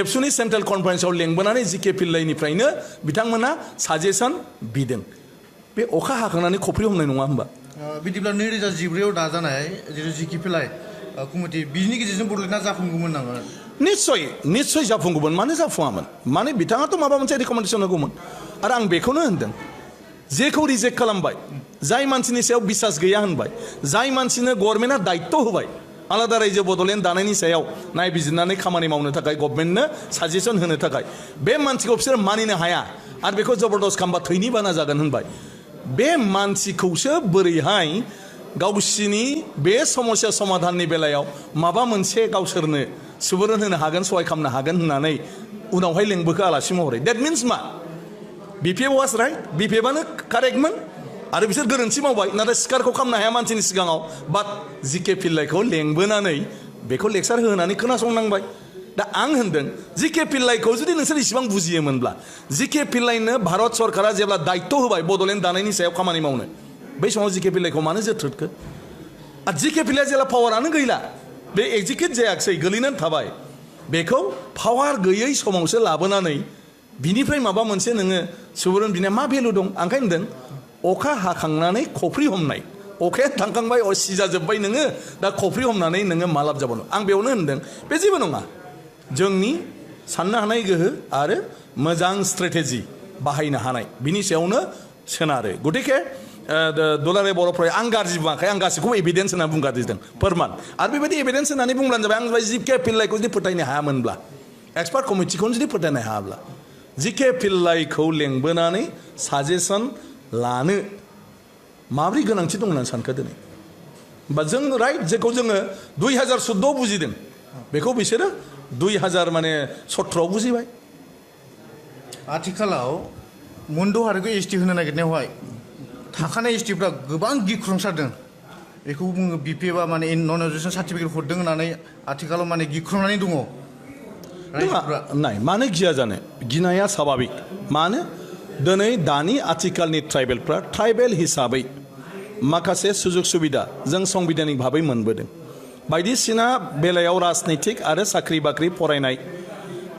S2: एबसुनि सेन्ट्रेल कनफारेन्सआव लेंबोनानै जिके पिल्लाइनिफ्रायनो बिथांमोना साजेसन बिदों बे अखा हाखांनानै खफ्रि हमनाय नङा होमबा
S1: बिदिब्ला 2014 आव दाजानाय जितु जिके पिल्लाइ कमिटि बिनि गेजेरजों बड'लेण्डआ जाफुंगौमोन नामा
S2: निश्चय जाफुंगौमोन मानो जाफुङामोन माने बिथाङाथ' माबा मोनसे रिकमेन्डेसन होगौमन आरो आं बेखौनो होनदों जेखौ रिजेक्ट खालामबाय जाय मानसिनि सायाव बिसास गैया होनबाय जाय मानसिनो गभर्नमेन्टआ दायित्व होबाय आलादा रायजो बड'लेण्ड दानायनि सायाव नायबिजिरनानै खामानि मावनो थाखाय गभर्नमेन्टनो साजेसन होनो थाखाय बे मानसिखौ बिसोर मानिनो हाया आरो बेखौ जबरदस्त खालामबा थैनि बाना जागोन होनबाय बे मानसिखौसो बोरैहाय गावसिनि बे समस्या समाधाननि बेलायाव माबा मोनसे गावसोरनो सुबुरुन होनो हागोन सहाय खालामनो हागोन होननानै उनावहाय लेंबोखो आलासि महरै देट मिन्स मा बिपिएफ वाज राइट बिपिएफआनो कारेक्टमोन आरो बिसोर गोरोन्थि मावबाय नाथाय सिखारखौ खालामनो हाया मानसिनि सिगाङाव बाट जिके पिल्लाइखौ लेंबोनानै बेखौ लेक्सार होनानै खोनासंनांबाय दा आं होनदों जिके पिल्लाइखौ जुदि नोंसोर इसिबां बुजियोमोनब्ला जिके पिल्लाइनो भारत सरकारा जेब्ला दायित्व होबाय बड'लेण्ड दानायनि सायाव खामानि मावनो बै समाव जिके पिल्लाइखौ मानो जोथ्रोदखो आरो जिके पिल्लाइया जेब्ला पावारानो गैला बे एक्जिकिउट जायाखिसै गोलैनानै थाबाय बेखौ पावार गैयै समावसो लाबोनानै बिनिफ्राय माबा मोनसे नोङो सुबुरुन बिनाया मा भेलु दं आं ओंखायनो होनदों अखा हाखांनानै खफ्रि हमनाय अखाया थांखांबाय सिजाजोब्बाय नोङो दा खफ्रि हमनानै नोङो मा लाब जाबावनो आं बेयावनो होनदों बे जेबो नङा जोंनि साननो हानाय गोहो आरो मोजां स्ट्रेटेजि बाहायनो हानाय बिनि सायावनो सोनारो गतिके दुलाराय बर'फोरा आं गाज्रि बुङाखै आं गासैखौबो एभिडेन्स होनना बुंगारदों फोरमान आरो बेबायदि एभिडेन्स होननानै बुंब्लानो जाबाय आं जिके पिल्लाइखौ जुदि फोथायनो हायामोनब्ला एक्सपार्ट कमिटिखौनो जुदि फोथायनो हायाब्ला जिके पिल्लाइखौ लेंबोनानै साजेसन लानो माब्रै गोनांथि दं होननानै सानखो दिनै बा जों राइट जेखौ जोङो 2014 बुजिदों बेखौ बिसोरो 2017 बुजिबाय
S1: आथिखालाव मोनद' हारिखौ एसटि होनो नागिरनायावहाय थाखानाय एसटिफ्रा गोबां गिख्रंसारदों बेखौ बुङो बिपिएफआ माने नन एजुकेसन सार्टिफिकेट हरदों होननानै आथिखालाव माने गिख्रंनानै दङ
S2: नाय मानो गिया जानो गिनाया स्वाभाबिक मानो दिनै दानि आथिखालनि ट्राइबेलफ्रा ट्राइबेल हिसाबै माखासे सुजुग सुबिदा जों संबिधानिक भाबै मोनबोदों बायदिसिना बेलायाव राजनैतिक आरो साख्रि बाख्रि फरायनाय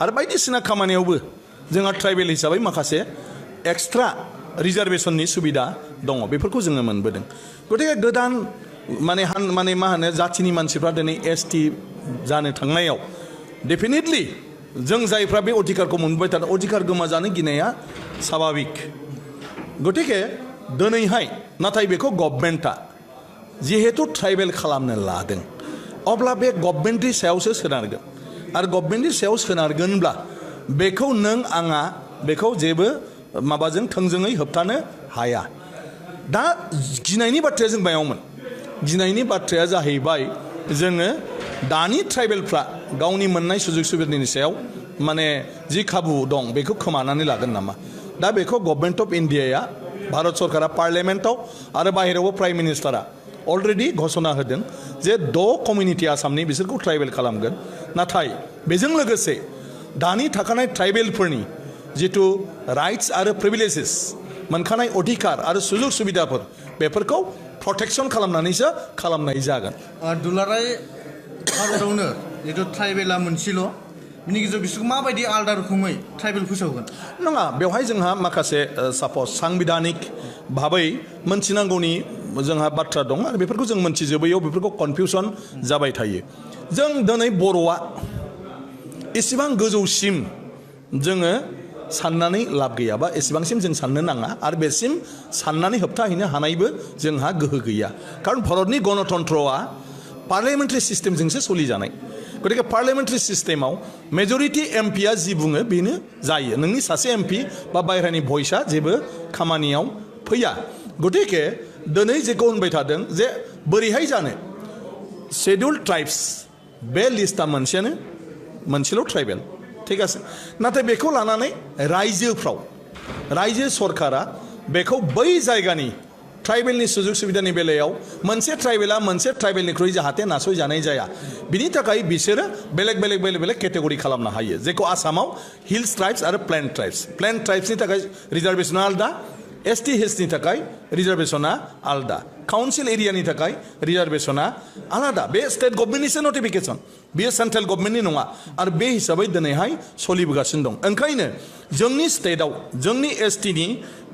S2: आरो बायदिसिना खामानियावबो जोंहा ट्राइबेल हिसाबै माखासे एक्सट्रा रिजार्भेशननि सुबिदा दङ बेफोरखौ जोङो मोनबोदों गतिके गोदान माने मा होनो जाथिनि मानसिफ्रा दिनै एसटि जानो थांनायाव डेफिनेटलि जों जायफ्रा बे अधिकारखौ मोनबाय थादों अधिकार गोमाजानो गिनाया स्वाभाबिक गतिके दिनैहाय नाथाय बेखौ गभर्नमेन्टआ जिहेतु ट्राइबेल खालामनो लादों अब्ला बे गभर्नमेन्टनि सायावसो सोनारगोन आरो गभर्नमेन्टनि सायाव सोनारगोनब्ला बेखौ नों आङा बेखौ जेबो माबाजों थोंजोङै होबथानो हाया दा गिनायनि बाथ्राया जों मायावमोन गिनायनि बाथ्राया जाहैबाय जोङो दानि ट्राइबेलफ्रा गावनि मोननाय सुजुग सुबिदानि सायाव माने जि खाबु दं बेखौ खोमानानै लागोन नामा दा बेखौ गभर्नमेन्ट अफ इन्डियाया भारत सरकारा पार्लियामेन्टआव आरो बाहेरायावबो प्राइम मिनिस्टारा अलरेडि घोषणा होदों जे 6 कमिउनिटि आसामनि बिसोरखौ ट्राइबेल खालामगोन नाथाय बेजों लोगोसे दानि थाखानाय ट्राइबेलफोरनि जिथु राइट्स आरो प्रिभिलेजेस मोनखानाय अधिकार आरो सुजुग सुबिदाफोर बेफोरखौ प्रटेक्शन खालामनानैसो खालामनाय जागोन
S1: दुलाराय भारतआवनो जिथु ट्राइबेला मोनसेल' बिनि गेजेराव बिसोरखौ माबायदि आलादा रोखोमै ट्राइबेल फोसावगोन
S2: नङा बेवहाय जोंहा माखासे साप'ज सांबिधानिक भाबै मोनथिनांगौनि जोंहा बाथ्रा दं आरो बेफोरखौ जों मोनथिजोबैयाव बेफोरखौ कनफिउसन जाबाय थायो जों दिनै बर'आ एसेबां गोजौसिम जोङो साननानै लाब गैया बा एसेबांसिम जों साननो नाङा आरो बेसिम साननानै होबथाहैनो हानायबो जोंहा गोहो गैया खारन भारतनि गणतन्त्रआ पार्लियामेन्टारि सिस्टेमजोंसो सोलिजानाय गतिके पार्लियामेन्टारि सिस्टेमाव मेजरिटि एमपिआ जि बुङो बेनो जायो नोंनि सासे एमपि बा बाहेरानि भइसआ जेबो खामानियाव फैया गतिके दिनै जेखौ होनबाय थादों जे बोरैहाय जानो शेड्युल्ड ट्राइब्स बे लिस्टआ मोनसेल' ट्राइबेल ठीक आसे नाथाय बेखौ लानानै रायजो सरकारा बेखौ बै जायगानि ट्राइबेलनि सुजुग सुबिदानि बेलायाव मोनसे ट्राइबेला मोनसे ट्राइबेलनिख्रुइ जाहाथे नासयजानाय जाया बिनि थाखाय बिसोरो बेलेग केटेगरि खालामनो हायो जेखौ आसामाव हिल्स ट्राइब्स आरो प्लेन ट्राइब्सनि थाखाय रिजार्भेशना आलादा एसटि हिल्सनि थाखाय रिजार्भेशना आलादा काउन्सिल एरियानि थाखाय रिजार्भेशना आलादा बे स्टेट गभर्नमेन्टनिसो नटिफिकेसन बेयो सेन्ट्रेल गभर्नमेन्टनि नङा आरो बे हिसाबै दिनैहाय सोलिबोगासिनो दं ओंखायनो जोंनि स्टेटआव जोंनि एसटिनि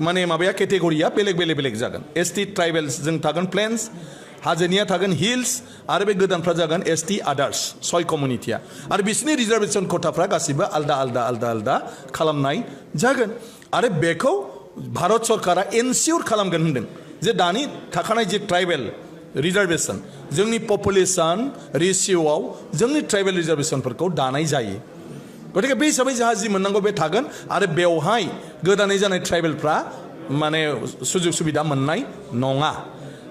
S2: माने माबाया केटेगरिया बेलेग जागोन एसटि ट्राइबेल्स जों थागोन प्लेन्स हाजोनिया थागोन हिल्स आरो बे गोदानफ्रा जागोन एसटि आदार्स 6 कमिउनिटिया आरो बिसोरनि रिजार्भेशन खथाफ्रा गासिबो आलदा खालामनाय जागोन आरो बेखौ भारत सरकारा एनसियर खालामगोन होनदों जे दानि थाखानाय जे ट्राइबेल रिजार्भेशन जोंनि पपुलेशन रेशियोआव जोंनि ट्राइबेल रिजार्भेशनफोरखौ दानाय जायो गतिके बे हिसाबै जोंहा जि मोननांगौ बे थागोन आरो बेवहाय गोदानै जानाय ट्राइबेलफ्रा माने सुजुग सुबिदा मोननाय नङा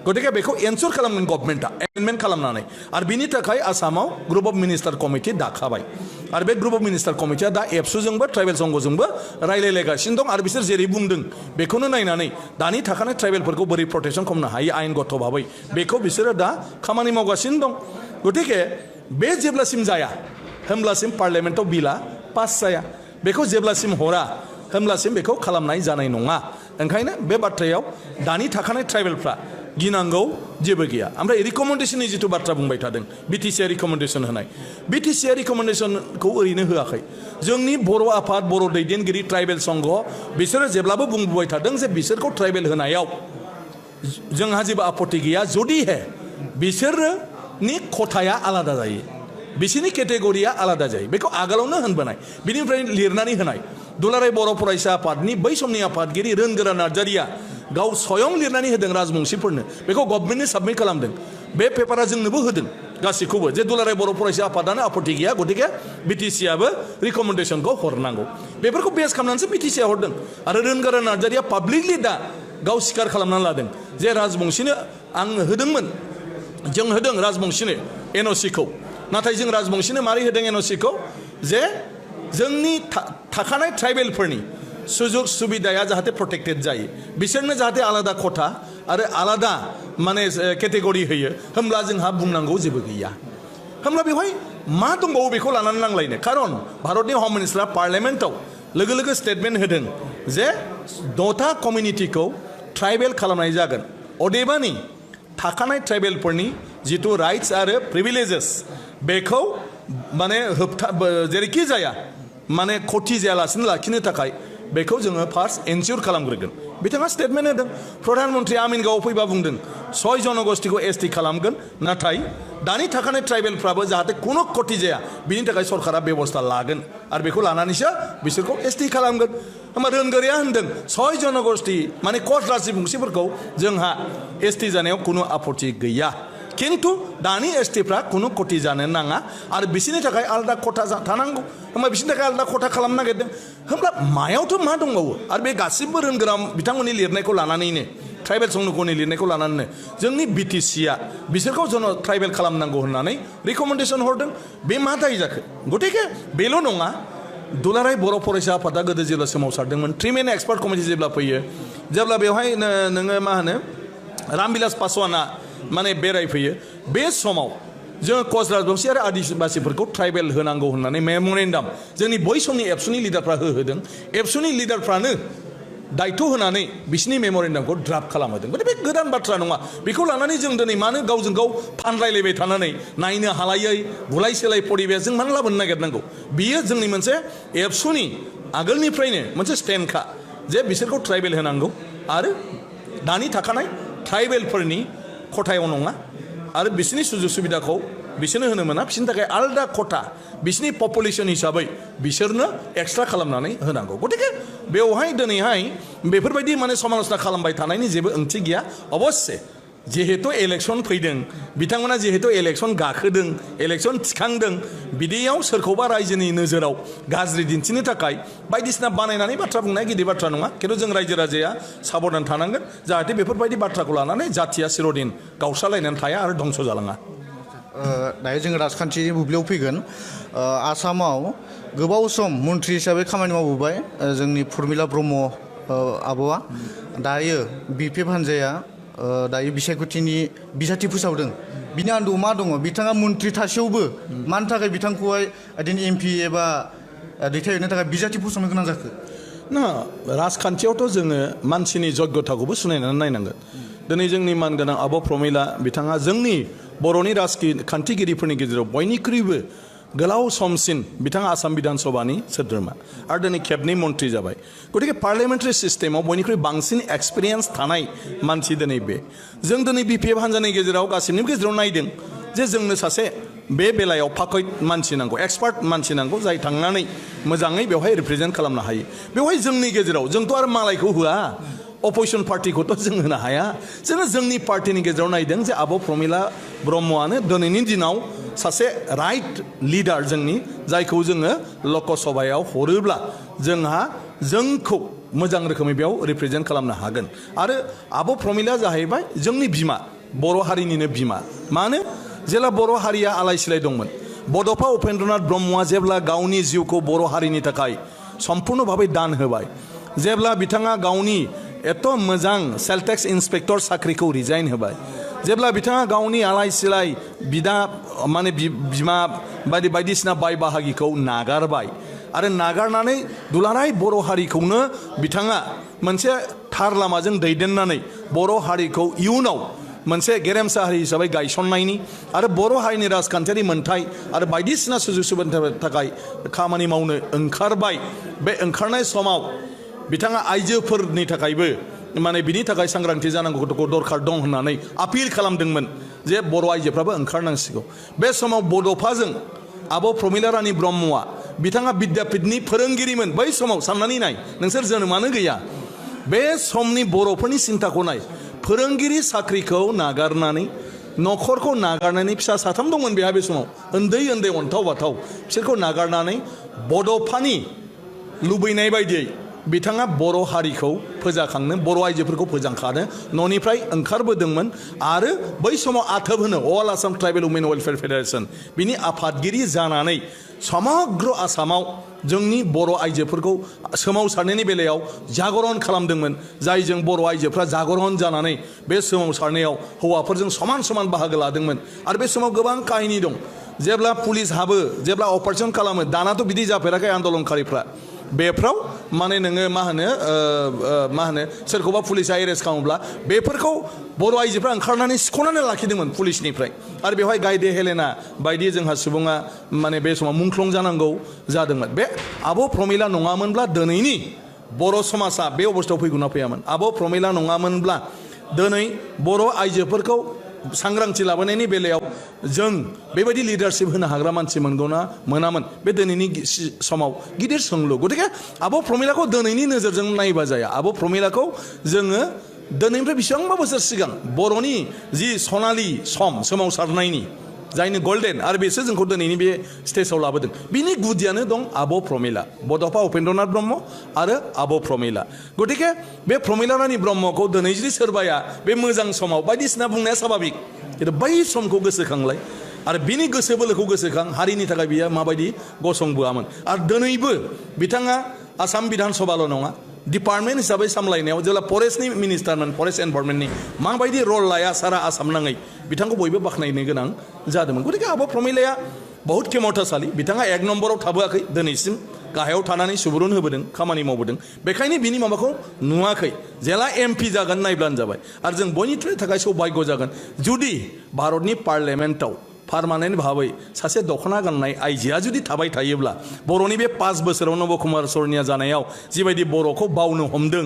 S2: गतिके बेखौ एनसियर खालामगोन गभर्नमेन्टआ एमेन्डमेन्ट खालामनानै आरो बिनि थाखाय आसामाव ग्रुप अफ मिनिस्टार कमिटि दाखाबाय आरो बे ग्रुप अफ मिनिस्टार कमिटिया दा एबसुजोंबो ट्राइबेल संघजोंबो रायलायलायगासिनो दं आरो बिसोर जेरै बुंदों बेखौनो नायनानै दानि थाखानाय ट्राइबेलफोरखौ बोरै प्रटेक्शन खालामनो हायो आयेनगत भाबै बेखौ बिसोरो दा खामानि मावगासिनो दं गतिके बे जेब्लासिम जाया होमब्लासिम पार्लियामेन्टआव बिला पास जाया बेखौ जेब्लासिम हरा होमब्लासिम बेखौ खालामनाय जानाय नङा ओंखायनो बे बाथ्रायाव दानि थाखानाय ट्राइबेलफ्रा गिनांगौ जेबो गैया ओमफ्राय रिकमेन्डेशननि जिथु बाथ्रा बुंबाय थादों बिटिसिआ रिकमेन्डेशन होनाय बिटिसिआ रिकमेन्डेशनखौ ओरैनो होआखै जोंनि बर' आफाद बर' दैदेनगिरि ट्राइबेल संघ बिसोरो जेब्लाबो बुंबोबाय थादों जे बिसोरखौ ट्राइबेल होनायाव जोंहा जेबो आपत्ति गैया जुदिहे बिसोरनि खथाया आलादा जायो बिसोरनि केटेगरिया आलादा जायो बेखौ आगोलावनो होनबोनाय बिनिफ्राय लिरनानै होनाय दुलाराय बर' फरायसा आफादनि बै समनि आफादगिरि रोनगोरा नार्जारिया गाव स्वयं लिरनानै होदों राजबंशीफोरनो बेखौ गभर्नमेन्टनो साबमिट खालामदों बे पेपारा जोंनोबो होदों गासैखौबो जे दुलाराय बर' फरायसा आफादानो आपत्ति गैया गतिके बिटिसिआबो रिकमेन्डेशनखौ हरनांगौ बेफोरखौ बेस खालामनानैसो बिटिसिआ हरदों आरो रोनगोरा नार्जारिया पाब्लिकलि दा गाव स्वीकार खालामनानै लादों जे राजबंशीनो आं होदोंमोन जों होदों राजबंशीनो एनअसिखौ नाथाय जों राजबंशीनो मारै होदों एनअसिखौ जे जोंनि थाखानाय ट्राइबेलफोरनि सुजुग सुबिदाया जाहाथे प्रटेक्टेड जायो बिसोरनो जाहाथे आलादा खथा आरो आलादा माने केटेगरि होयो होमब्ला जोंहा बुंनांगौ जेबो गैया होमब्ला बेवहाय मा दंबावो बेखौ लानानै नांलायनो खारन भारतनि हम मिनिस्टारा पार्लियामेन्टआव लोगो लोगो स्टेटमेन्ट होदों जे 10टा कमिउनिटिखौ ट्राइबेल खालामनाय जागोन अदेबानि थाखानाय ट्राइबेलफोरनि जिथु राइट्स आरो प्रिभिलेजेस बेखौ माने जेरैखि जाया माने खथि जायालासिनो लाखिनो थाखाय बेखौ जोङो फार्स्ट एनसियर खालामग्रोगोन बिथाङा स्टेटमेन्ट होदों प्रधान मन्त्रि आमिनगावआव फैबा बुंदों 6 जनगोष्ठीखौ एसटि खालामगोन नाथाय दानि थाखानाय ट्राइबेलफ्राबो जाहाथे खुनु खथि जाया बिनि थाखाय सरकारा बेबस्था लागोन आरो बेखौ लानानैसो बिसोरखौ एसटि खालामगोन होमबा रोनगोराया होनदों 6 जनगोष्ठी माने कस राजबंशीफोरखौ जोंहा एसटि जानायाव खुनु आपत्ति गैया किन्तु दानि एसटिफ्रा खुनु खथि जानो नाङा आरो बिसोरनि थाखाय आलादा खथा थानांगौ होमबा बिसोरनि थाखाय आलादा खथा खालामनो नागिरदों होमब्ला मायावथ' मा दंबावो आरो बे गासिबो रोंगोरा बिथांमोननि लिरनायखौ लानानैनो ट्राइबेल संघनि लिरनायखौ लानानैनो जोंनि बिटिसिआ बिसोरखौ ट्राइबेल खालामनांगौ होननानै रिकमेन्डेशन हरदों बे मा दाय जाखो गतिके बेल' नङा दुलाराय बर' फरायसा आफादा गोदो जेब्ला सोमावसारदोंमोन 3 मेन एक्सपार्ट कमिटि जेब्ला फैयो जेब्ला बेवहाय नोङो मा होनो रामबिलास पासवाना माने बेरायफैयो बे समाव जोङो कच राजबंशी आरो आदिबासीफोरखौ ट्राइबेल होनांगौ होननानै मेमरेन्डाम जोंनि बै समनि एबसुनि लिडारफ्रा होदों एबसुनि लिडारफ्रानो दायथ' होनानै बिसिनि मेमरेन्डामखौ ड्राफ्ट खालामहोदों गथिखे बे गोदान बाथ्रा नङा बेखौ लानानै जों दिनै मानो गावजों गाव फानलायलायबाय थानानै नायनो हालायै बुलाय सोलाय परिबेस जों मानो लाबोनो नागिरनांगौ बियो जोंनि मोनसे एबसुनि आगोलनिफ्रायनो मोनसे स्टेन्डखा जे बिसोरखौ ट्राइबेल होनांगौ आरो दानि थाखानाय ट्राइबेलफोरनि खथायाव नङा आरो बिसोरनि सुजुग सुबिदाखौ बिसोरनो होनो मोना बिसोरनि थाखाय आलादा खथा बिसोरनि पपुलेसन हिसाबै बिसोरनो एक्सट्रा खालामनानै होनांगौ गतिके बेवहाय दिनैहाय बेफोरबायदि माने समालोचना खालामबाय थानायनि जेबो ओंथि गैया अबस्से जिहेतु इलेक्सन फैदों बिथांमोना जिहेतु इलेक्सन गाखोदों इलेक्सन थिखांदों बिदियाव सोरखौबा रायजोनि नोजोराव गाज्रि दिन्थिनो थाखाय बायदिसिना बानायनानै बाथ्रा बुंनाया गिदिर बाथ्रा नङा खिन्थु जों रायजो राजाया साबधान थानांगोन जाहाथे बेफोरबायदि बाथ्राखौ लानानै जाथिया चिरदिन गावस्रालायनानै थाया आरो धंस जालाङा
S1: दायो जों राजखान्थिनि बुब्लियाव फैगोन आसामाव गोबाव सम मन्थ्रि हिसाबै खामानि मावबोबाय जोंनि फुरमिला ब्रह्म आब'आ दायो बिपिएफ हान्जाया दायो बिसायख'थिनि बिसाथि फोसावदों बिनि आन्दोआव मा दङ बिथाङा मन्थ्रि थासेयावबो मानि थाखाय बिथांखौहाय दिनै एमपि एबा दैथायहरनो थाखाय बिजाथि फोसावनो गोनां जाखो
S2: ना राजखान्थियावथ' जोङो मानसिनि जग्यताखौबो सुनायनानै नायनांगोन दिनै जोंनि मानगोनां आब' प्रमिला बिथाङा जोंनि बर'नि राजखान्थिगिरिफोरनि गेजेराव बयनिख्रुइबो गोलाव समसिन बिथाङा आसाम बिधान सभानि सोद्रोमा आरो दिनै खेबनै मन्थ्रि जाबाय गतिके पार्लियामेन्टारि सिस्टेमाव बयनिख्रुइ बांसिन एक्सपिरियेन्स थानाय मानसि दिनै बे जों दिनै बिपिएफ हान्जानि गेजेराव गासैनिबो गेजेराव नायदों जे जोंनो सासे बे बेलायाव फाखय मानसि नांगौ एक्सपार्ट मानसि नांगौ जाय थांनानै मोजाङै बेवहाय रिप्रेजेन्ट खालामनो हायो बेवहाय जोंनि गेजेराव जोंथ' आरो मालायखौ होआ अपोजिशन पार्टिखौथ' जों होनो हाया जोङो जोंनि पार्टिनि गेजेराव नायदों जे आब' प्रमिला ब्रह्मआनो दिनैनि दिनाव सासे राइट लिडार जोंनि जायखौ जोङो लकसभायाव हरोब्ला जोंहा जोंखौ मोजां रोखोमै बेयाव रिप्रेजेन्ट खालामनो हागोन आरो आब' प्रमिला जाहैबाय जोंनि बिमा बर' हारिनिनो बिमा मानो जेला बर' हारिया आलाय सिलाय दंमोन बड'फा उपेन्द्रनाथ ब्रह्मआ जेब्ला गावनि जिउखौ बर' हारिनि थाखाय सम्पूर्ण भाबै दान होबाय जेब्ला बिथाङा गावनि एथ' मोजां सेल टेक्स इन्सपेक्टर साख्रिखौ रिजाइन होबाय जेब्ला बिथाङा गावनि आलाय सिलाय बिदा माने बिमा बायदिसिना बाय बाहागिखौ नागारबाय आरो नागारनानै दुलाराय बर' हारिखौनो बिथाङा मोनसे थार लामाजों दैदेननानै बर' हारिखौ इयुनाव मोनसे गेरेमसा हारि हिसाबै गायसननायनि आरो बर' हारिनि राजखान्थियारि मोन्थाय आरो बायदिसिना सुजुग सुबिदानि थाखाय खामानि मावनो ओंखारबाय बे ओंखारनाय समाव बिथाङा आइजोफोरनि थाखायबो माने बिनि थाखाय सांग्रांथि जानांगौखौ दरखार दं होननानै आपिल खालामदोंमोन जे बर' आइजोफ्राबो ओंखारनांसिगौ बे समाव बड'फाजों आब' प्रमिला रानी ब्रह्मआ बिथाङा बिद्यापीठनि फोरोंगिरिमोन बै समाव साननानै नाय नोंसोर जोनोमानो गैया बे समनि बर'फोरनि सिन्ताखौ नाय फोरोंगिरि साख्रिखौ नागारनानै न'खरखौ नागारनानै फिसा साथाम दंमोन बेहा बे समाव उन्दै उन्दै अन्थाव बाथाव बिसोरखौ नागारनानै बड'फानि लुबैनाय बायदियै बिथाङा बर' हारिखौ फोजाखांनो बर' आइजोफोरखौ फोजांखानो न'निफ्राय ओंखारबोदोंमोन आरो बै समाव आथोब होनो अल आसाम ट्राइबेल उमेन वेलफेयार फेडारेसन बिनि आफादगिरि जानानै समग्र आसामाव जोंनि बर' आइजोफोरखौ सोमावसारनायनि बेलायाव जागरन खालामदोंमोन जायजों बर' आइजोफ्रा जागरन जानानै बे सोमावसारनायाव हौवाफोरजों समान समान बाहागो लादोंमोन आरो बे समाव गोबां काहिनी दं जेब्ला पुलिस हाबो जेब्ला अपारेशन खालामो दानाथ' बिदि जाफेराखै आन्दलनकारिफ्रा बेफ्राव माने नोङो मा होनो सोरखौबा पुलिसा एरेस्ट खालामोब्ला बेफोरखौ बर' आइजोफ्रा ओंखारनानै सिख'नानै लाखिदोंमोन पुलिसनिफ्राय आरो बेवहाय गायदे हेलेना बायदि जोंहा सुबुङा माने बे समाव मुंख्लं जानांगौ जादोंमोन बे आब' प्रमिला नङामोनब्ला दिनैनि बर' समाजा बे अबस्थायाव फैगौना फैयामोन आब' प्रमिला नङामोनब्ला दिनै बर' आइजोफोरखौ सांग्रांथि लाबोनायनि बेलायाव जों बेबायदि लिडारशिप होनो हाग्रा मानसि मोनगौना मोनामोन बे दिनैनि समाव गिदिर सोंलु गतिके आब' प्रमिलाखौ दिनैनि नोजोरजों नायबा जाया आब' प्रमिलाखौ जोङो दिनैनिफ्राय बेसेबांबा बोसोर सिगां बर'नि जि सनालि सम सोमावसारनायनि जायनो गल्डेन आरो बेसो जोंखौ दिनैनि बे स्टेजाव लाबोदों बिनि गुदियानो दं आब' प्रमिला बड'फा उपेन्द्रनाथ ब्रह्म आरो आब' प्रमिला गतिके बे प्रमिला रानी ब्रह्मखौ दिनै जुदि सोरबाया बे मोजां समाव बायदिसिना बुंनाया स्वाभाबिक खिन्थु बै समखौ गोसोखांलाय आरो बिनि गोसो बोलोखौ गोसोखां हारिनि थाखाय बियो माबायदि गसंबोआमोन आरो दिनैबो बिथाङा आसाम बिधान सभाल' नङा डिपार्टमेन्ट हिसाबै सामलायनायाव जेब्ला फरेस्टनि मिनिस्टारमोन फरेस्ट एनभारनमेन्टनि माबायदि रल लाया सारा आसाम नाङै बिथांखौ बयबो बाख्नायनो गोनां जादोंमोन गतिके आब' प्रमिलाया बहुत खेमथाशालि बिथाङा एक नम्बराव थाबोआखै दिनैसिम गाहायाव थानानै सुबुरुन होबोदों खामानि मावबोदों बेखायनो बिनि माबाखौ नुवाखै जेला एमपि जागोन नायब्लानो जाबाय आरो जों बयनिख्रुइ थाखाय सौभाग्य जागोन जुदि भारतनि पार्लियामेन्टआव पार्मानेन्ट भाबै सासे दख'ना गाननाय आइजोआ जुदि थाबाय थायोब्ला बर'नि बे 5 बोसोराव नब कुमार सरनिया जानायाव जिबायदि बर'खौ बावनो हमदों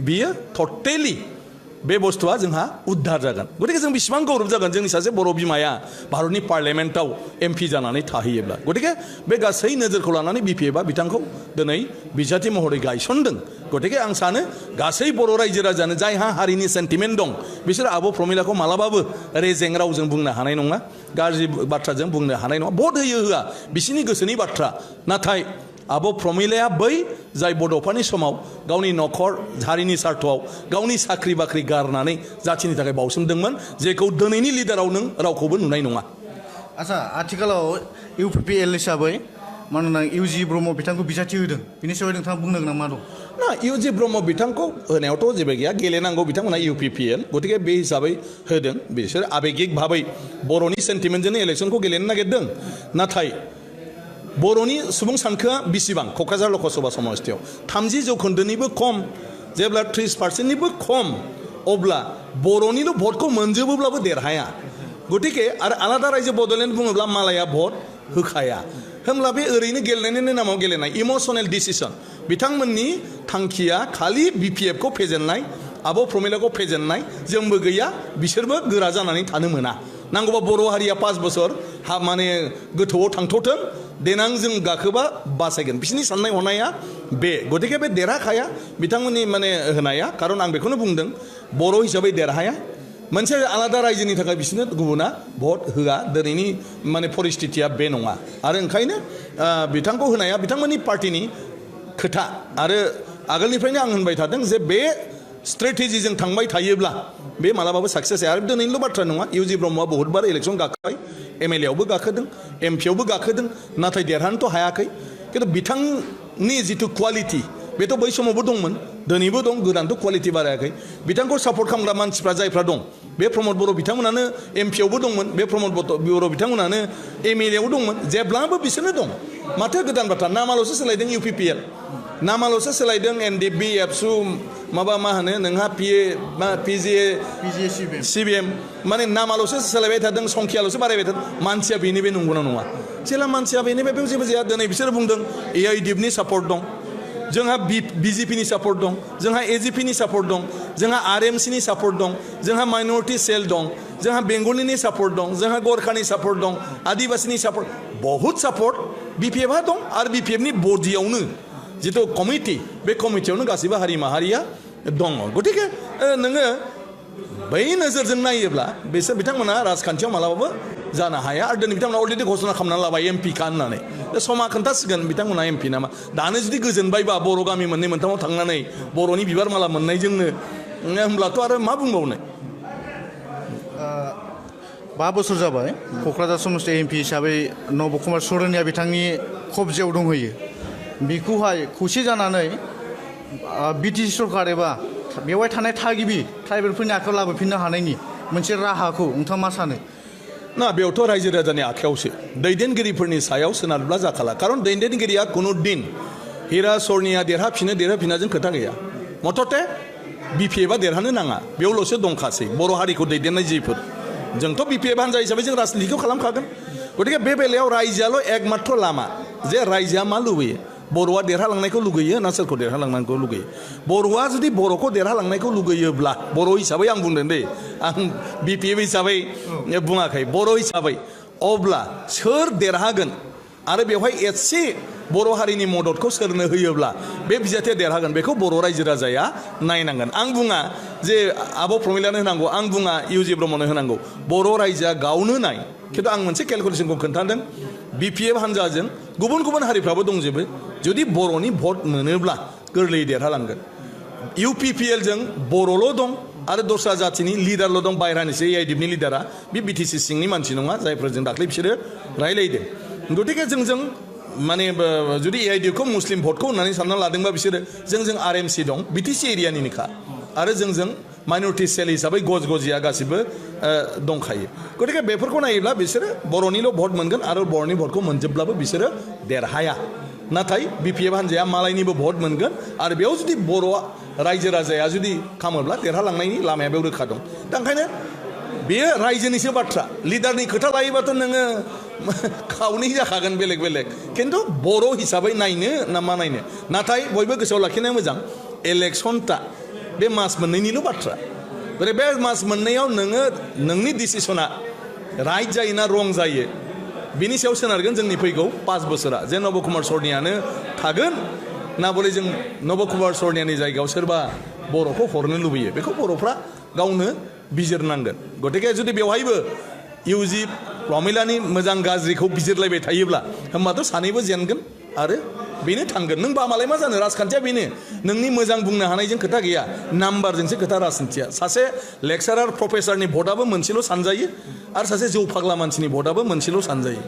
S2: बियो टटेलि बे बुस्थुआ जोंहा उद्धार जागोन गतिके जों बेसेबां गौरब जागोन जोंनि सासे बर' बिमाया भारतनि पार्लियामेन्टआव एमपि जानानै थाहैयोब्ला गतिके बे गासै नोजोरखौ लानानै बिपिएफआ बिथांखौ दिनै बिजाथि महरै गायसनदों गतिके आं सानो गासै बर' रायजो राजानो जायहा हारिनि सेन्टिमेन्ट दं बिसोर आब' प्रमिलाखौ मालाबाबो रेजें रावजों बुंनो हानाय नङा गाज्रि बाथ्राजों बुंनो हानाय नङा भट होयो होआ बिसोरनि गोसोनि बाथ्रा नाथाय आब' प्रमिलाया बै जाय बड'फानि समाव गावनि न'खर हारिनि सार्थआव गावनि साख्रि बाख्रि गारनानै जाथिनि थाखाय बावसोमदोंमोन जेखौ दिनैनि लिडाराव नों रावखौबो नुनाय नङा
S1: आच्छा आथिखालाव इउपिपिएल हिसाबै मानोना इउजि ब्रह्म बिथांखौ बिजाथि होदों बिनि सायाव नोंथाङा बुंनो गोनां मा दं
S2: ना इउजि ब्रह्म बिथांखौ होनायावथ' जेबो गैया गेलेनांगौ बिथांमोना इउपिपिएल गतिके बे हिसाबै होदों बिसोर आबेगिक भाबै बर'नि सेन्टिमेन्टजोंनो इलेक्सनखौ गेलेनो नागिरदों नाथाय बर'नि सुबुं सानखोआ बेसेबां क'क्राझार लकसभा समस्तियाव 30% खम जेब्ला 30%निबो खम अब्ला बर'निल' भटखौ मोनजोबोब्लाबो देरहाया गतिके आरो आलादा रायजो बड'लेण्ड बुङोब्ला मालाया भट होखाया होमब्ला बे ओरैनो गेलेनायनि नामाव गेलेनाय इमसनेल डिसिसन बिथांमोननि थांखिया खालि बिपिएफखौ फेजेननाय आब' प्रमिलाखौ फेजेननाय जोंबो गैया बिसोरबो गोरा जानानै थानो मोना नांगौबा बर' हारिया 5 बोसोर माने गोथौआव थांथ'थों देनां जों गाखोबा बासायगोन बिसोरनि साननाय हनाया बे गतिके बे देरहाखाया बिथांमोननि माने होनाया खारन आं बेखौनो बुंदों बर' हिसाबै देरहाया मोनसे आलादा रायजोनि थाखाय बिसोरनो गुबुना भट होआ दिनैनि माने परिस्थितिया बे नङा आरो ओंखायनो बिथांखौ होनाया बिथांमोननि पार्टिनि खोथा आरो आगोलनिफ्रायनो आं होनबाय थादों जे बे स्ट्रेटेजिजों थांबाय थायोब्ला बे मालाबाबो साक्सेस जाया आरो दिनैनिल' बाथ्रा नङा इउजि ब्रह्मआ बहुतबार इलेक्सन गाखोबाय एमएलएआवबो गाखोदों एमपिआवबो गाखोदों नाथाय देरहानोथ' हायाखै खिन्थु बिथांनि जिथु क्वालिटि बेथ' बै समावबो दंमोन दिनैबो दं गोदानथ' क्वालिटि बारायाखै बिथांखौ सापर्ट खालामग्रा मानसिफ्रा जायफ्रा दं बे प्रमद बर' बिथांमोनानो एमपिआवबो दंमोन बे प्रमद बर' बिथांमोनानो एमएलएआव दंमन जेब्लाबो बिसोरनो दं माथो गोदान बाथ्रा नामाल'सो सोलायदों इउपिपिएल नामाल'सो सोलायदों एनडिएफबि एबसु माबा मा होनो नोंहा पिजिए सिबिएम माने नामाल'सो सोलायबाय थादों संखियाल'सो बारायबाय थादों मानसिया बेनि बे नंगौना नङा जेला मानसिया बेनि बे जेबो जाया दिनै बिसोर बुंदों एआइडिएफनि सापर्ट दं जोंहा बिजेपिनि सापर्ट दं जोंहा एजिपिनि सापर्ट दं जोंहा आरएमसिनि सापर्ट दं जोंहा माइनरिटि सेल दं जोंहा बेंगलिनि सापर्ट दं जोंहा गोरखानि सापर्ट दं आदिबासिनि सापर्ट बहुत सापर्ट बिपिएफआ दं आरो बिपिएफनि बडियावनो जितु कमिटि बे कमिटियावनो गासैबो हारि माहारिया दङ गतिके नोङो बै नोजोरजों नायोब्ला बिसोर बिथांमोना राजखान्थियाव मालाबाबो जानो हाया आरो दिनै बिथांमोना अलरेडि घोषणा खालामनानै लाबाय एमपि का होननानै समा खोन्थासिगोन बिथांमोना एमपि नामा दानो जुदि गोजोनबायबा बर' गामि मोननै मोनथामाव थांनानै बर'नि बिबार माला मोननायजोंनो होमब्लाथ' आरो मा बुंबावनो
S1: 5 बोसोर जाबाय क'क्राझार समस्ति एमपि हिसाबै नब कुमार सरनिया बिथांनि कब्जायाव दंहैयो बेखौहाय खौसे जानानै बिटिसि सरकार एबा बेवहाय थानाय थागिबि ट्राइबेलफोरनि आखायाव लाबोफिननो हानायनि मोनसे राहाखौ नोंथाङा मा सानो
S2: ना बेयावथ' रायजो राजानि आखायावसो दैदेनगिरिफोरनि सायाव सोनारब्ला जाखाला खारन दैदेनगिरिया खुनु दिन हिरा सरनिया देरहाफिनाजों खोथा गैया मथथे बिपिएफआ देरहानो नाङा बेयावल'सो दंखासै बर' हारिखौ दैदेननाय जिफोर जोंथ' बिपिएफ हान्जा हिसाबै जों राजनितिखौ खालामखागोन गतिके बे बेलायाव रायजोआल' एकमात्र लामा जे रायजोआ मा लुबैयो बर'आ देरहालांनायखौ लुगैयो ना सोरखौ देरहालांनायखौ लुगैयो बर'आ जुदि बर'खौ देरहालांनायखौ लुगैयोब्ला बर' हिसाबै आं बुंदों दे आं बिपिएफ हिसाबै बुङाखै बर' हिसाबै अब्ला सोर देरहागोन आरो बेवहाय एसे बर' हारिनि मददखौ सोरनो होयोब्ला बे बिजाथिया देरहागोन बेखौ बर' रायजो राजाया नायनांगोन आं बुङा जे आब' प्रमिलानो होनांगौ आं बुङा इउजि ब्रह्मनो होनांगौ बर' रायजोआ गावनो नाय खिन्थु आं मोनसे केलकुलेसनखौ खोन्थादों बिपिएफ हान्जाजों गुबुन गुबुन हारिफ्राबो दंजोबो जुदि बर'नि भट मोनोब्ला गोरलैयै देरहालांगोन इउपिपिएलजों बर'ल' दं आरो दस्रा जातिनि लिडारल' दं बायह्रानिसो एआइडिएफनि लिडारा बे बिटिसि सिंनि मानसि नङा जायफोरजों दाख्लै बिसोरो रायलायदों गतिके जोंजों माने जुदि एआइडिएफखौ मुस्लिम भटखौ होननानै सानना लादोंबा बिसोरो जोंजों आरएमसि दं बिटिसि एरियानिनोखा आरो जोंजों माइनरिटि सेल हिसाबै गजिया गासिबो दंखायो गतिके बेफोरखौ नायोब्ला बिसोरो बर'निल' भट मोनगोन आरो बर'नि भटखौ मोनजोबब्लाबो बिसोरो देरहाया नाथाय बिपिएफ हान्जाया मालायनिबो भट मोनगोन आरो बेयाव जुदि बर' रायजो राजाया जुदि खामोब्ला देरहालांनायनि लामाया बेयाव रोखा दं दा ओंखायनो बेयो रायजोनिसो बाथ्रा लिडारनि खोथा लायोबाथ' नोङो खावनै जाखागोन बेलेग बेलेग खिन्थु बर' हिसाबै नायनो ना मा नायनो नाथाय बयबो गोसोआव लाखिनाया मोजां इलेक्सनटा बे मास मोननैनिल' बाथ्रा बोरै बे मास मोननैयाव नोङो नोंनि डिसिसना राइट जायो ना रं जायो बिनि सायाव सोनारगोन जोंनि फैगौ 5 बोसोरा जे नब कुमार सरनियानो थागोन ना बले जों नब कुमार सरनियानि जायगायाव सोरबा बर'खौ हरनो लुबैयो बेखौ बर'फ्रा गावनो बिजिरनांगोन गतिके जुदि बेवहायबो इउजि प्रमिलानि मोजां गाज्रिखौ बिजिरलायबाय थायोब्ला होमबाथ' सानैबो जेनगोन आरो बेनो थांगोन नों बा मालाय मा जानो राजखान्थिया बेनो नोंनि मोजां बुंनो हानायजों खोथा गैया नाम्बारजोंसो खोथा राजनितिया सासे लेक्सारार प्रफेसारनि भटआबो मोनसेल' सानजायो आरो सासे जौ फाग्ला मानसिनि भटआबो मोनसेल' सानजायो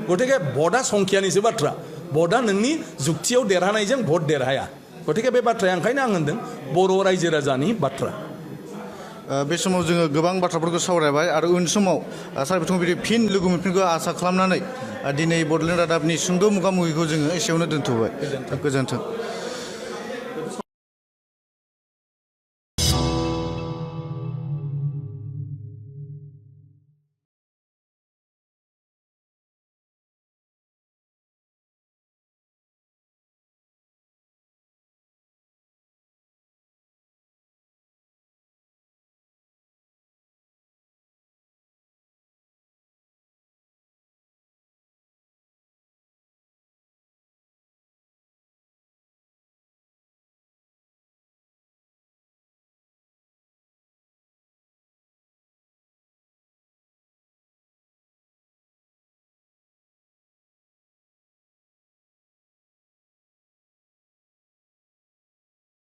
S2: गतिके भटआ संख्यानिसो बाथ्रा भटआ नोंनि जुक्तियाव देरहानायजों भट देरहाया गतिके बे बाथ्राया ओंखायनो आं होनदों बर' रायजो राजानि बाथ्रा
S1: बे समाव जोङो गोबां बाथ्राफोरखौ सावरायबाय आरो उन समाव सार बिथांखौ बिदि फिन लोगो मोनफिनगौ आसा खालामनानै दिनै बड'लेण्ड रादाबनि सुंद' मोगा मोगिखौ जोङो एसेयावनो दोनथ'बाय गोजोन्थों